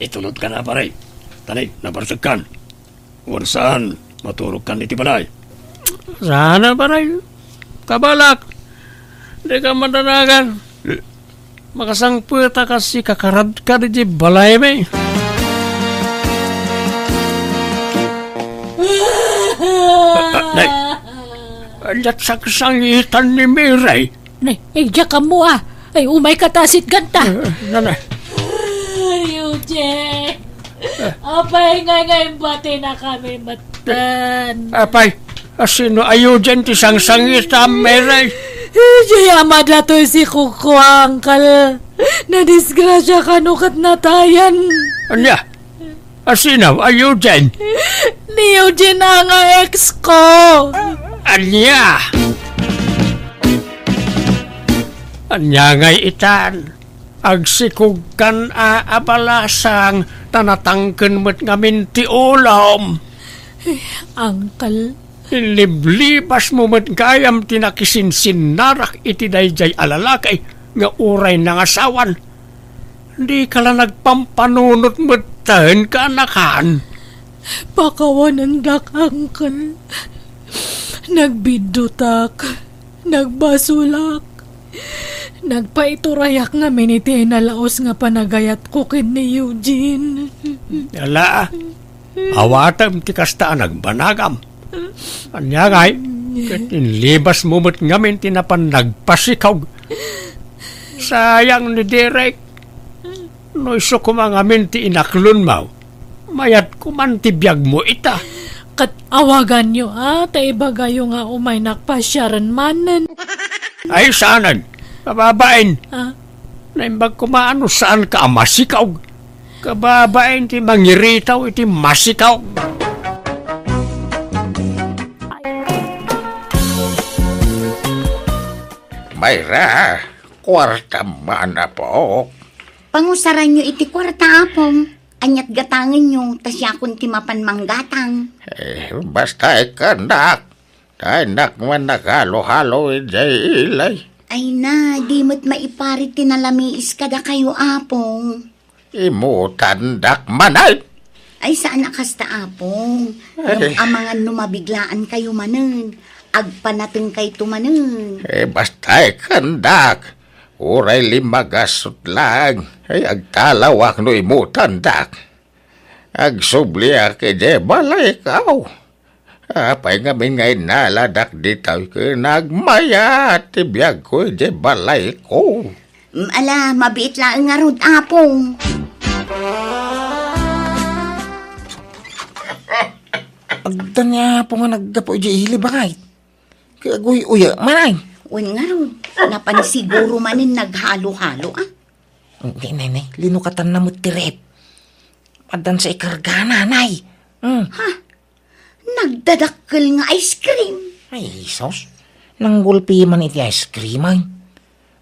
Itulodka na, pare. Tani, nabartekkan. Wen saan, maturogkan iti balay. Saan a, pare. Kabalak. Dika madanagan. Makasangpet a kas ikakaradka iti balaymi. Ah, nay. Ania ti sangsangitan ni Mary? Nay, idiak ammo a. Ay, umayka ta sitganta. Eh, nanay. Ay, Eugene. Apay nga, nga imbatinakami metten. Apay, asino a Eugene ti sangsangitam, Mary? Diay ama datoy sikog ko, uncle. Nadisgrasya kano ket natayan. Ania? Asino a Eugene? Ni Eugene a nga ex ko. Ania? Ania ngay itan? Agsikogkan a abalasang ta natangken met ngamin ti ulom. Uncle. Inliblibasmo met gayam ti nakisinsinnarak iti daydiay a lalaki nga uray nangasawan. Dika la nagpampanunot metten, kaanakan. Pakawanendak, uncle. Nagbiddutak. Nagbasolak. Nagpaiturayak ngamin iti nalaus nga panagayatko ken ni Eugene. Ala, awatem ti kasta a nagbanagam. Ania ngay, ket inlibasmo met ngamin ti napan nagpasikog. Sayang ni Derek. No isu koma ngamin ti inaklonmo, mayat koman ti biagmo ita. Ket awaganyo a, ta ibagayo nga umaynak pasiaren manen. Ay, saanen. Kababain. Ah? Naimbag koma no saanka a masikog. Kababain ti mangiritaw iti masikog. Mayra, kuarta man, apok. Pangusaranyo iti kuarta, apong. Aniat gatangenyo, ta siakon ti mapan manggatang. Eh, basta ikkannak. Kayatnak man naghalo-halo idiay ilay. Ay na, di met maiparit ti nalamiis kadakayo, apong. Imutandak manen. Ay, saan a kasta, apong. Ay. Ngem amangan no mabiglaankayo manen. Agpanatengkayto manen. Eh, basta ikkannak. Uray limmagasut lang. Ay, agtalawak no imutandak. Agsubliak idiay balayko. Apay ngamin nga innaladak ditoy ken nagmayat ti biagko idiay balayko? Mm, ala, mabiit laeng ngarud, apong. Adda ni apong nga naggapu idiay ili, bakay. Kaguy-uya, manay. Wen ngarud, napan siguro manen naghalo-halo, ah. Nay, nay, nay, linukatanna met ti ref. Addan sa ikargana, nay. Hmm. Ha? Nagdadakkel nga ice cream? Ay, Jesus. Nanggulpi man iti ice cream, ay.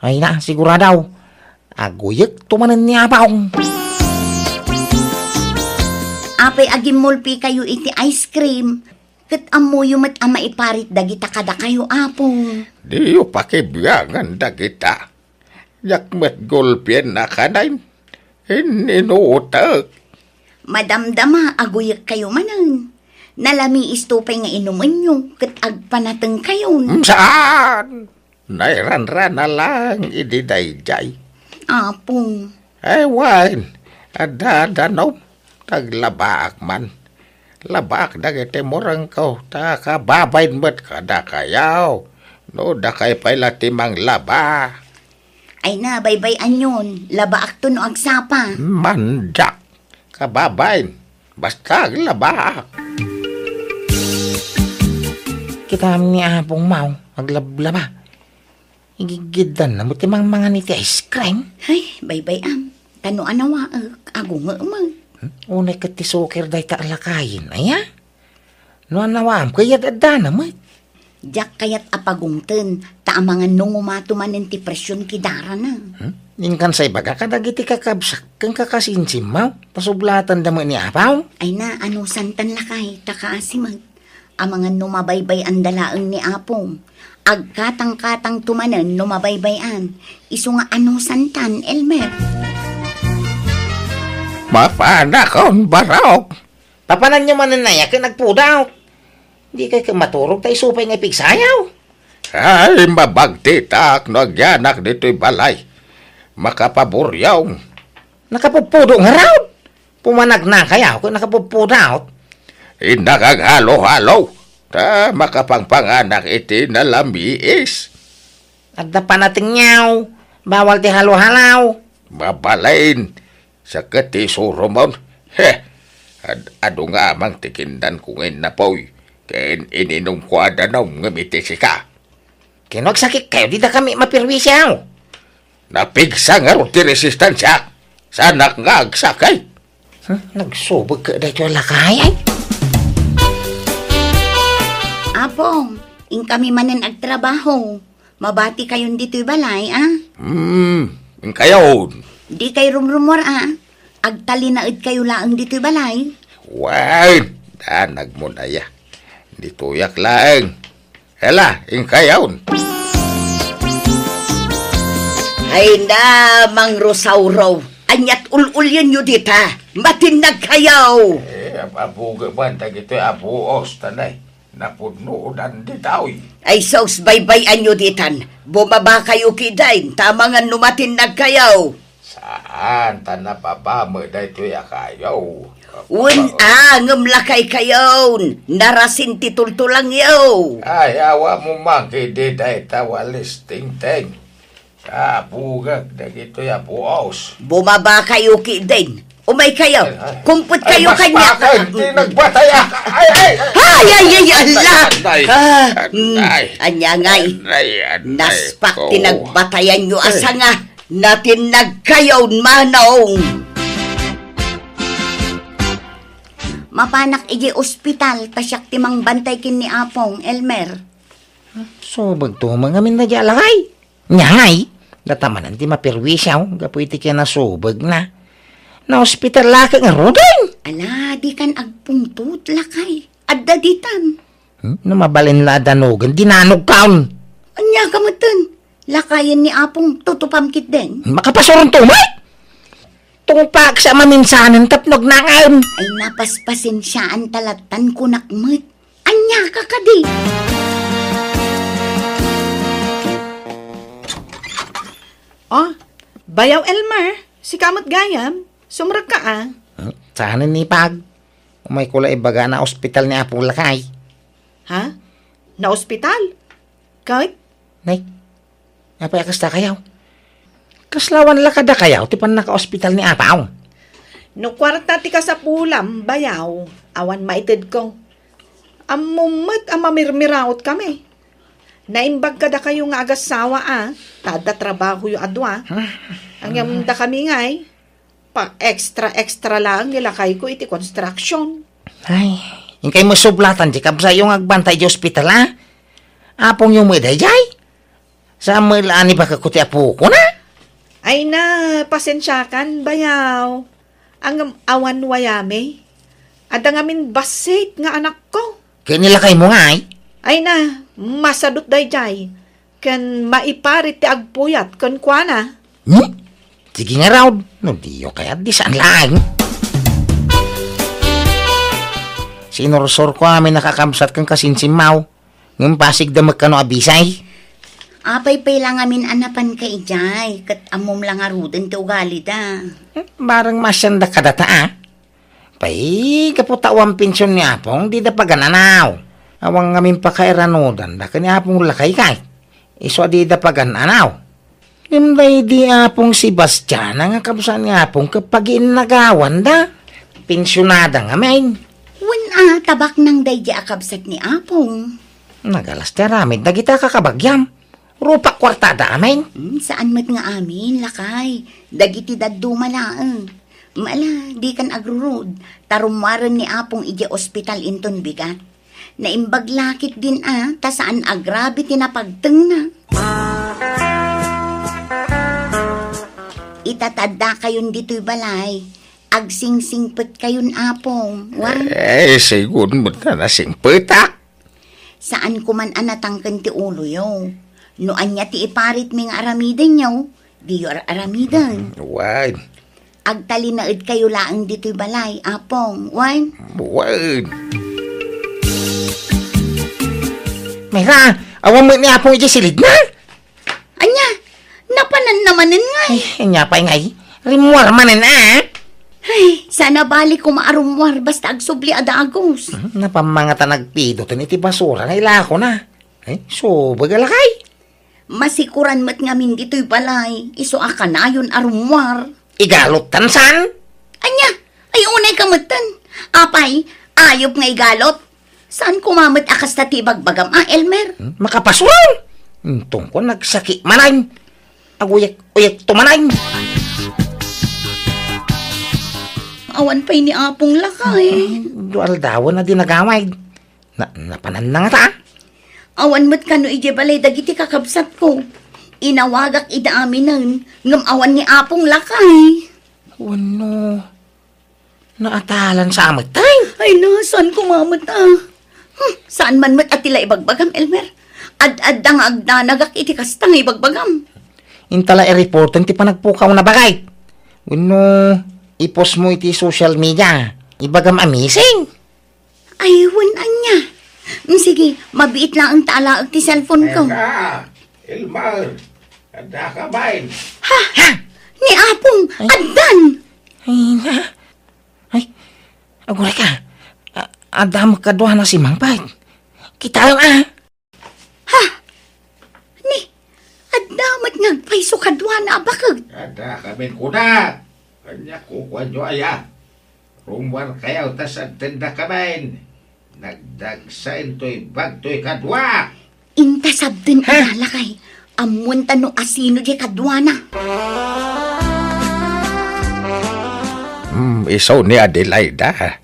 Ay na, sigurado. Aguyekto manen ni Apong. Apay agimmulpikayo iti ice cream, ket ammoyo met a maiparit dagita kadakayo, Apong. Diyo pakibiangan dagita. Diak met gulpien a kanayon. Inninutek. Madamdama, aguyekkayo manen. Nalamiisto pay nga inumenyo, ket agpanatengkayon. Saan? Nairanrana lang idi daydiay. Apong. Ay, wen, adda danom. Taglabaak man. Labaak dagiti murengko, ta kababain met kadakayo. No dakay pay la ti manglaba. Ay na, baybay-anyon, labaakto no agsapa. Mandiak, kababain, basta aglabaak. Kitam ni Apong Mau, aglablaba. Igigiddan na mo ti mangmangan iti ice cream. Ay, baybay-am. Ta no anawaek, agungeemen. Hmm? Unay ket ti suker dayta a lakayen, aya? No anawaam, kayat addana met. Diak kayat a pagungten, ta amangan no ngumato manen ti presion ti darana. Hmm? Inkan sa ibaga kadagiti kakabsat ken kakasinsimmaw, ta sublatanda met ni Apaw. Ay na, anusantan lakay, ta kaasi met. Amangan no mabaybay-anda laeng ni Apong. Agkatangkatangto manen no mabaybay-an. Isu nga anusantan, Elmer. Mapanakon, Barok. Papananyo manen aya ken agpudawk. Dikay ket maturog ta isu pay nga ipigsayaw. Ay, mabagtitak no agyanak ditoy balay. Makapaburiaw. Nakapudpudok ngarud. Pumanagnakayaw ket nakapudpudot. Innak aghalo-halo, ta makapangpanganak iti nalamiis. Adda panatengngaw, bawal ti halo-halo. Mabalin, sa ket ti surumon. He, ad-, adu nga amang ti kindanko nga innapoy, ken ininumko a danum ngem iti sika. Ken no agsakitkayo, dida kami maperwisyo. Napigsa ngarud ti resistensiak. Saanak nga agsakit. Hmm, nagsubek ket daytoy a lakay, ay. Apong, inkami manen agtrabaho. Mabati kayon ditoy balay, a? Hmm, inkayon. Dikay rumrumuar, a? Agtalinaedkayo laeng ditoy balay. Wen, danagmo aya. Ditoyak laeng. Ela, inkayon. Ay na, Mang Rosauro. Aniat ul-ulyenyo dita? Matinnagkayo. Eh, ap-, apugeman dagitoy a buos, tanay. Napudnodan ditoy. Ay sus, baybay-anyo ditan. Bumabakayo kidin, ta amangan no matinnagkayo. Saan, ta napabame daytoy a kayo. Wen a, ngem lakaykayon, narasin ti tultulangyo. Ay, awa mo man kidi dayta walis tingting. Kabugag dagitoy a buos. Bumabakayo kidin. Umaykayo. Ay, ay. Kumpetkayo kaniak. Ay, mas bakit, ti nagbatay, ah. Ay, ay, ay. Ay, ay, ay, ala. Ay, ay. Ah, mm, ania ngay? Ay, ay, naspak ti nagbatayanyo a sanga. Natinnagkayon, manong. Mapanak idiay ospital, ta siak ti mangbantay ken ni Apong, Elmer. Subegto met ngamin daydiay a lakay. Ania ngay, data manen ti maperwisyo gapu iti kinasubegna. Naospital la ket ngaruden. Ala, dikan agpungtot, lakay. Adda ditan. Hmm? No mabalin la a danugen, dinanogkon. Ania ka metten? Lakayen ni Apong tutupam ketdin. Makapasuronto met? Tungpak sa maminsanen tapno agnangan. Ay, napaspasensiaan ta lattan kunak met. Ania ka kadi? Oh, Bayaw Elmer, sika met gayam. Sumrekka, a. Hmm? Saan ni Pag? Umayko la ibaga a naospital ni Apong lakay. Ha? Naospital? Ket? Nay, apay a kasta kayaw? Kasla awan la kadakayaw ti pannakaospital ni Apong? No kuarta ti kasapulam, Bayaw, awan maitedko. Ammom met a mamirmiraotkami. Naimbag kadakayo nga agassawa a, ta adda trabahoyo a dua. Ngem dakami ngay, pa-extra-extra laeng ni lakayko iti construction. Ay, inkay met sublatan ti kabsatyo nga agbantay idiay ospital, a? Apongyo met daydiay? Saan met la a nibakekko ti apokona? Ay na, pasensiakan, Bayaw. Ngem awan wayami. Adda ngamin bassit nga anakko. Ket ni lakaymo ngay? Ay na, masadut daydiay. Ken maiparit ti agpuyat kenkuana. Hmm? Sige ngarud, no diyo kayat, di saan laeng. Sinursurko amin a kakabsat ken kasinsimmaw, ngem pasigda met kano a bisay. Apay pay la ngamin a napanka idiay, ket ammom la ngaruden ti ugalida. Hmm, bareng maasianda kadata, a? Pay, gapu ta awan pension ni Apong, dida pagan-anaw. Awan ngamin pakairanudanda ken ni Apong lakay kay. Isu a dida pagan-anaw. Ngem daydi Apong Sebastiana nga kabsat ni Apong ket pagiinnagawanda. Pensionada ngamin. Wen a, tabaknang daydi a kabsat ni Apong. Nagalas ti aramid dagiti a kakabagiam. Rupak kuartada amin. Hmm, saan met nga amin, lakay. Dagiti dadduma laeng. Ala, dikan agrurud, ta rummuaren ni Apong idiay ospital inton bigat. Naimbag la ketdin a, ta saan a grabe ti napagtengna. Ita ta addakayon ditoy balay, agsingsingpetkayon, Apong, wen? Eh, sigun met nga nasingpetak. Saan ko man a natangken ti uloyo. No ania ti iparitmi nga aramidenyo, diyo ar-aramiden. Wen. Agtalinaedkayo laeng ditoy balay, Apong, wen? Wen. Mayra, awan met ni Apong idiay silidna? Ania, napananna manen ngay? Ay, ania pay ngay? Rimmuar manen, a? Ay, saan a bali koma a rummuar basta agsubli a dagus. Hmm, napammangatan agpidoten iti basura nga ilakona. Ay, subeg a lakay. Masikuran met ngamin ditoy balay, isu a kanayon a rummuar. Igalottan saan? Ania? Ay, unay ka metten. Apay, ayop nga igalot. Saan koma met a kasta ti ibagbagam, a, Elmer? Hmm? Makapasuran! Intong ko nagsaki manen. Aguyek-uyek to manen. Awan pay ni Apong Lakay. Hmm, dua aldawen a di nagawid. Na, napananna ngata? Awan met kano idiay balay dagiti kakabsatko. Inawagak ida aminen, ngem awan ni Apong Lakay. Wenno, naatalan sa met, ay? Ay na, saan koma met a? Hmm, saan man met a ti la ibagbagam, Elmer? Ad-adda nga agdanagak iti kasta nga ibagbagam. Inta la i-reporten ti panagpukawna, bagay. Wenno, i-post mo iti social media. Ibagam a missing. Ay, wen ania. Mm, sige, mabiit laeng ta alaek ti cellphone ko. Eka, Elmer, adda ka bain? Ha? Ha? Ni Apong, ay. Addan! Ay, na. Ay, aguray ka. A-, adda met kaduana si Mangpet. Kitaem, a. Ha? Ni, adda met nga agpayso kaduana a baket. Adda kamin kuna. Ania kukuanyo aya? Rummuarkayo ta sabtenda kamin. Nagdagsa intoy bagtoy kadua. Inta sabten. Ha? Ida, lakay. Ammoenta no asino diay kaduana. Hmm, isu ni Adelaida.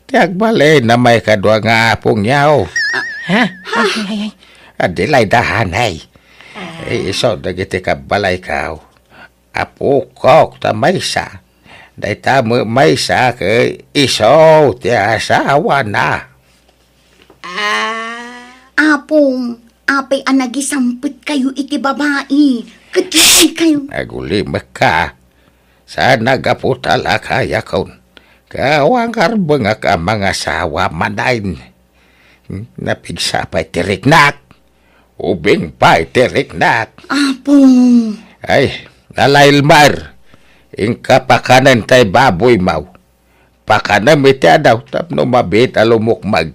Ti agbalin a maikadua nga apongyo. Ah. Ha? Ay, ay, ay. Adelaida, hanay. Ah. Eh, isu dagiti kabbalayko. Apokok ta maysa. Dayta met maysa ket isu ti asawana. Ah. Apong, apay a nagisampetkayo iti babai? Ket kayo. Agulimekka. Saan a gapu ta lakayakon. Ket awan karbengak a mangasawa manen. Hmm, napigsa pay ti riknak. Ubing pay ti riknak. Apong. Ay, nalailmar. Inka pakanen tay baboymo. Pakanem iti adaw tapno mabiit a lumukmeg.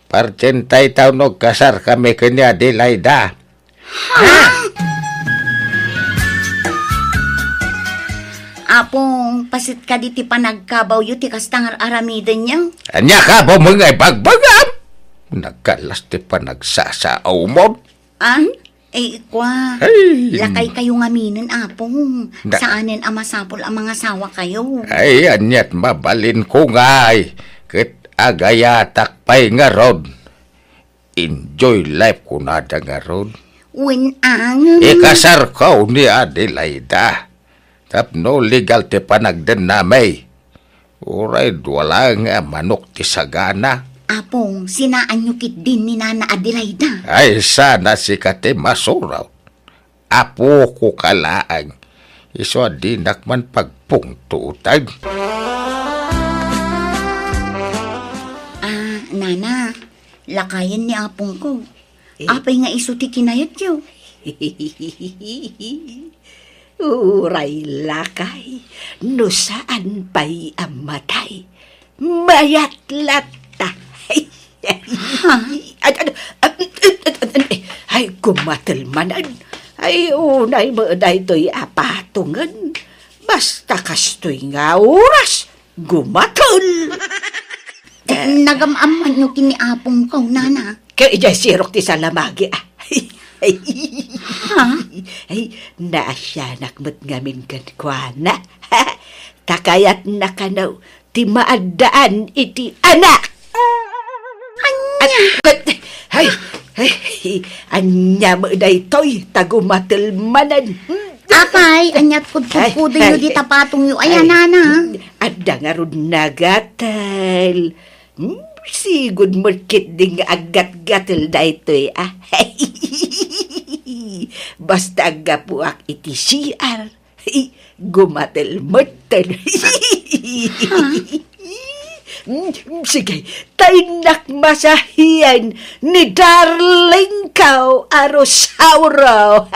Partientay ta no agkasarkami ken ni Adelaida. Ha? Apong, paset kadi ti panagkabawyo ti kasta nga ar-aramidenyo? Ania kabawmo nga ibagbagam? Nagkalas ti panagsasaawmon. An? Ay, ikwa. Ay. Lakaykayo ngaminen, Apong. Na- Saanen a masapul a mangasawakayo. Ay, aniat mabalinko ngay. Ket agayatak pay ngarud. Enjoy life kunada ngarud. Wen, angem. Ikasarko ni Adelaida. Tapno legal ti panagdennami. Uray dua laeng a manok ti sagana. Apong, sinaanyo ketdin ni Nana Adelaida. Ay, sana sika ti masurot. Apoko ka laeng. Isu a dinak man pagpungtotag. Ah, Nana, lakayen ni apongko. Eh? Apay nga isu ti kinayatyo? Uray lakay, no saan pay a matay, mayat latta. Ha? Ay, ay, ay, ay, ay, gumatel manen. Ay, unay mo daytoy a patongen. Basta kastoy nga oras, gumatel. Nagam-ammanyo ken ni apongko, Nana. Ket idiay sirok ti salamagi, a. Ha? Ay, naasianak met ngamin kenkuana. Ta kayatna kano ti maaddaan iti anak. Ania Ania? Ay, ay, ania met daytoy, ta gumatel manen. Apay, ania ti pudpudkodenyo dita patongyo? Ay, nana. Adda ngarud nagatel. Hmm, sigud met ketdi nga aggatgatel daytoy, a. Basta aggapuak iti C R. Gumatel metten. Ha? Hmm, sige, ta innak masahian ni darling ko a Rosauro.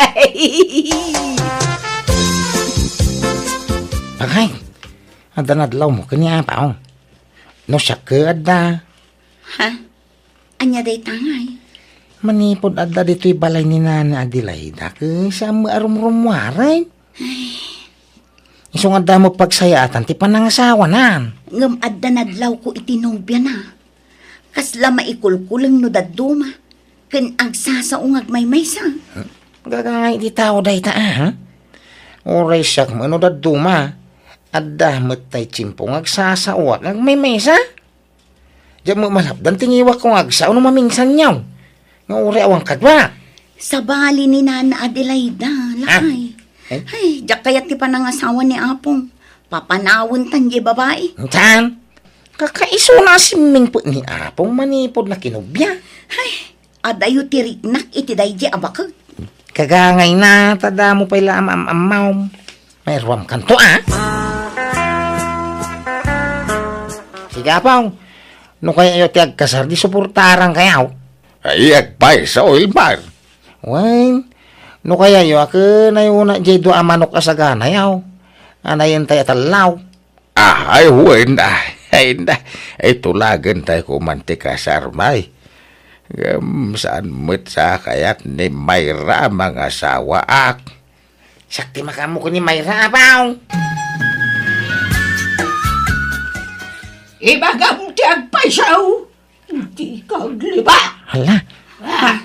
Agay, adda nadlawmo ken ni Apo. No siak ket adda. Ha? Ania dayta ngay? Manipud adda ditoy balay ni Nana Adelaida, ket saan met a rumrummuaren. Ay. Isu nga adda met pagsayaatan ti panangasawanan. Ngem adda nadlawko iti nobiana. Kasla maikulkuleng no dadduma, ken agsasao nga agmaymaysa. Gagangay ti tao dayta, a? Uray siak met no dadduma, adda met tay tiempo nga agsasao nga agmaymaysa. Diak met malapdan ti ngiwakko nga agsao no maminsanyo. Nga uray awan kadua. Sabali ni Nana Adelaida, lakay. Eh? Ay, diak kayat ti panangasawa ni Apong. Papanawen tan diay babai. Saan? Kakaisuna a simmingpet ni Apong manipud nakinubia. Ay, adayo ti riknak iti daydi a baket. Kagangayna, ta damo pay la am-am-ammawm. Mairuamkanto, a? Sige, Apong. No kayayo ti agkasar, di suportaran kayaw. Ay, agpayso, Elmar. Wen, no kayayo, a, ken ayuna diay dua a manok a saganayaw. Anayen tay a tallaw. Ah, ay, wen, ay, ay, na, ay, tulagen tay kuman ti kasar, may. Ngem saan met sa kayat ni Mayra a mangasawaak. Siak ti makaammo ken ni Mayra, Apong. Ibagam ti agpayso, dika agliba. Hala. Ah.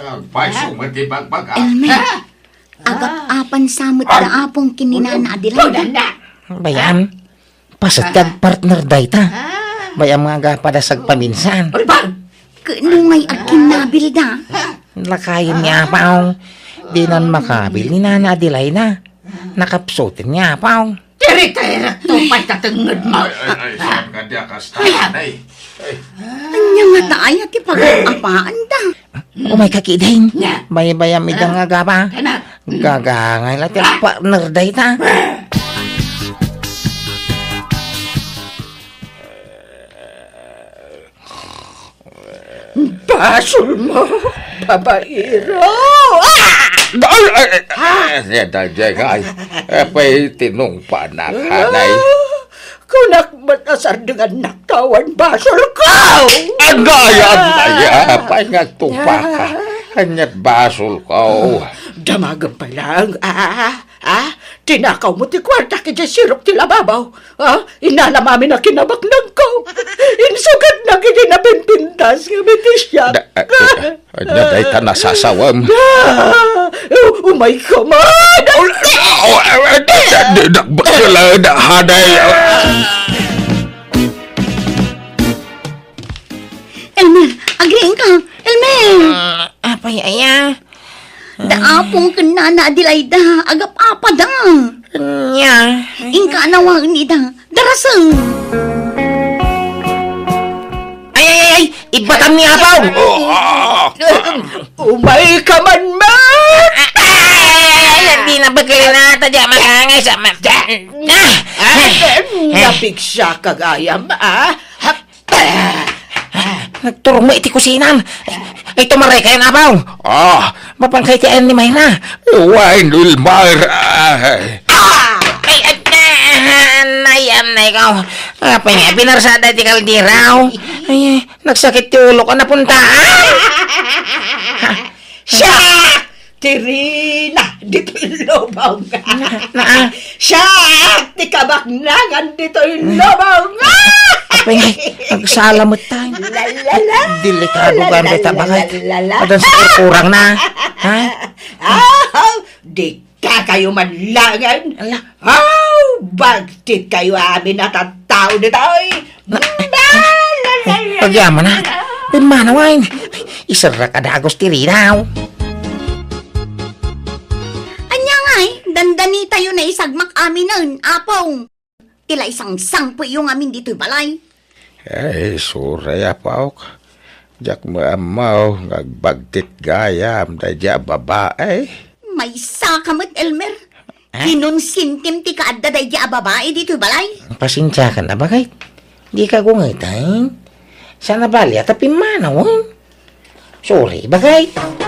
Agpayso met ti bagbagak. Elmer, agap-apan sa met da Apong ken ni Nana Adelaida. Bayam. Paset ti agpartner dayta. Bayam nga agapada sagpaminsan. Ulbag! Ket no ngay agkinnabilda? Lakayen ni Apong. Dinan makabil ni Nana Adelaida. Nakapsuten ni Apong. Tiri kay rekto pay tatengnged mo. Ay, ay, ay, saan ka di akasta, ay? Ay. Ania nga ta aya ti pagap-apaanda? Umayka ketdin. Nia. Baybayam ida nga agapa. Kana. Gagangay la ti partner dayta. Basolmo, babaero! Ah! Ay, ay, ay, ay, ay, ay, ay, ay, apay tinungpanak, hanay. Kunak met a sardengannak ta awan basolko! Agay, agay, apay nga agtungpaka. Aniat basolko. Damagem pay laeng, a, a, a, tinakawmo ti kuartak idiay sirok ti lababo. A, inanam amin a kinabaknangko. Insugatnak iti napimpintas nga mitisiak. Da, a, a, Ania dayta nasasawem? Ah! Umayka man! Oh, oh, oh, oh, da, da, da, bakla, da, haday. Elmer, agriingka! Elmer! Ah, apay aya? Da Apong ken Nana Adelaida, agap-apada. Ania? Inka a nawaen ida. Darasem! Ay, ay, ay, ay! Ibbatam ni Apaw! Umayka man, ma! Ay, ay, ay, ay, di na bagay na, ta di makangay sa ma-, ah! Ah! Napigsa ka gayam, ah? Nagturong mo iti kusinan. Ay, tumaray kayo, Apaw. Ah, mapan kayo ti ayan ni Mayra. Wine will mar-, ah. Ay, ay, ay, anay, anay ko. Apay nga, pinarsada ti kaldiraw. Ay, nagsakit ti ulo ko, napunta. Siak ti rina ditoy lubong. Na, na, ah. Siak ti kabaknangan ditoy lubong. Apay nga, agsala met tayo. La, la, la. Delikado. La, ganda la, ta la, bakit? La, la, la. Adan sa kurkurang na. Ha? Ah, di ka kayo manlangan. Ala. Aw, bagtit kayo amin a tattao ditoy. Na, la, la, la, la, agyaman na. Pimmanawen, iserrek a dagus ti ridaw. Ania ngay, dandanitayo na isagmak aminen, Apong. Ti la isangsangpetyo ngamin ditoy balay. Ay, sorry, Apok. Diak maammo nga agbagtit gayam daydi a babai. Maysa ka met, Elmer. Ah? Kinonsintim ti kaadda daydi a babai ditoy balay. Pasensiakan a, baket. Dika gungeten. Saan a bali a ta pimmanawen. Sorry, baket.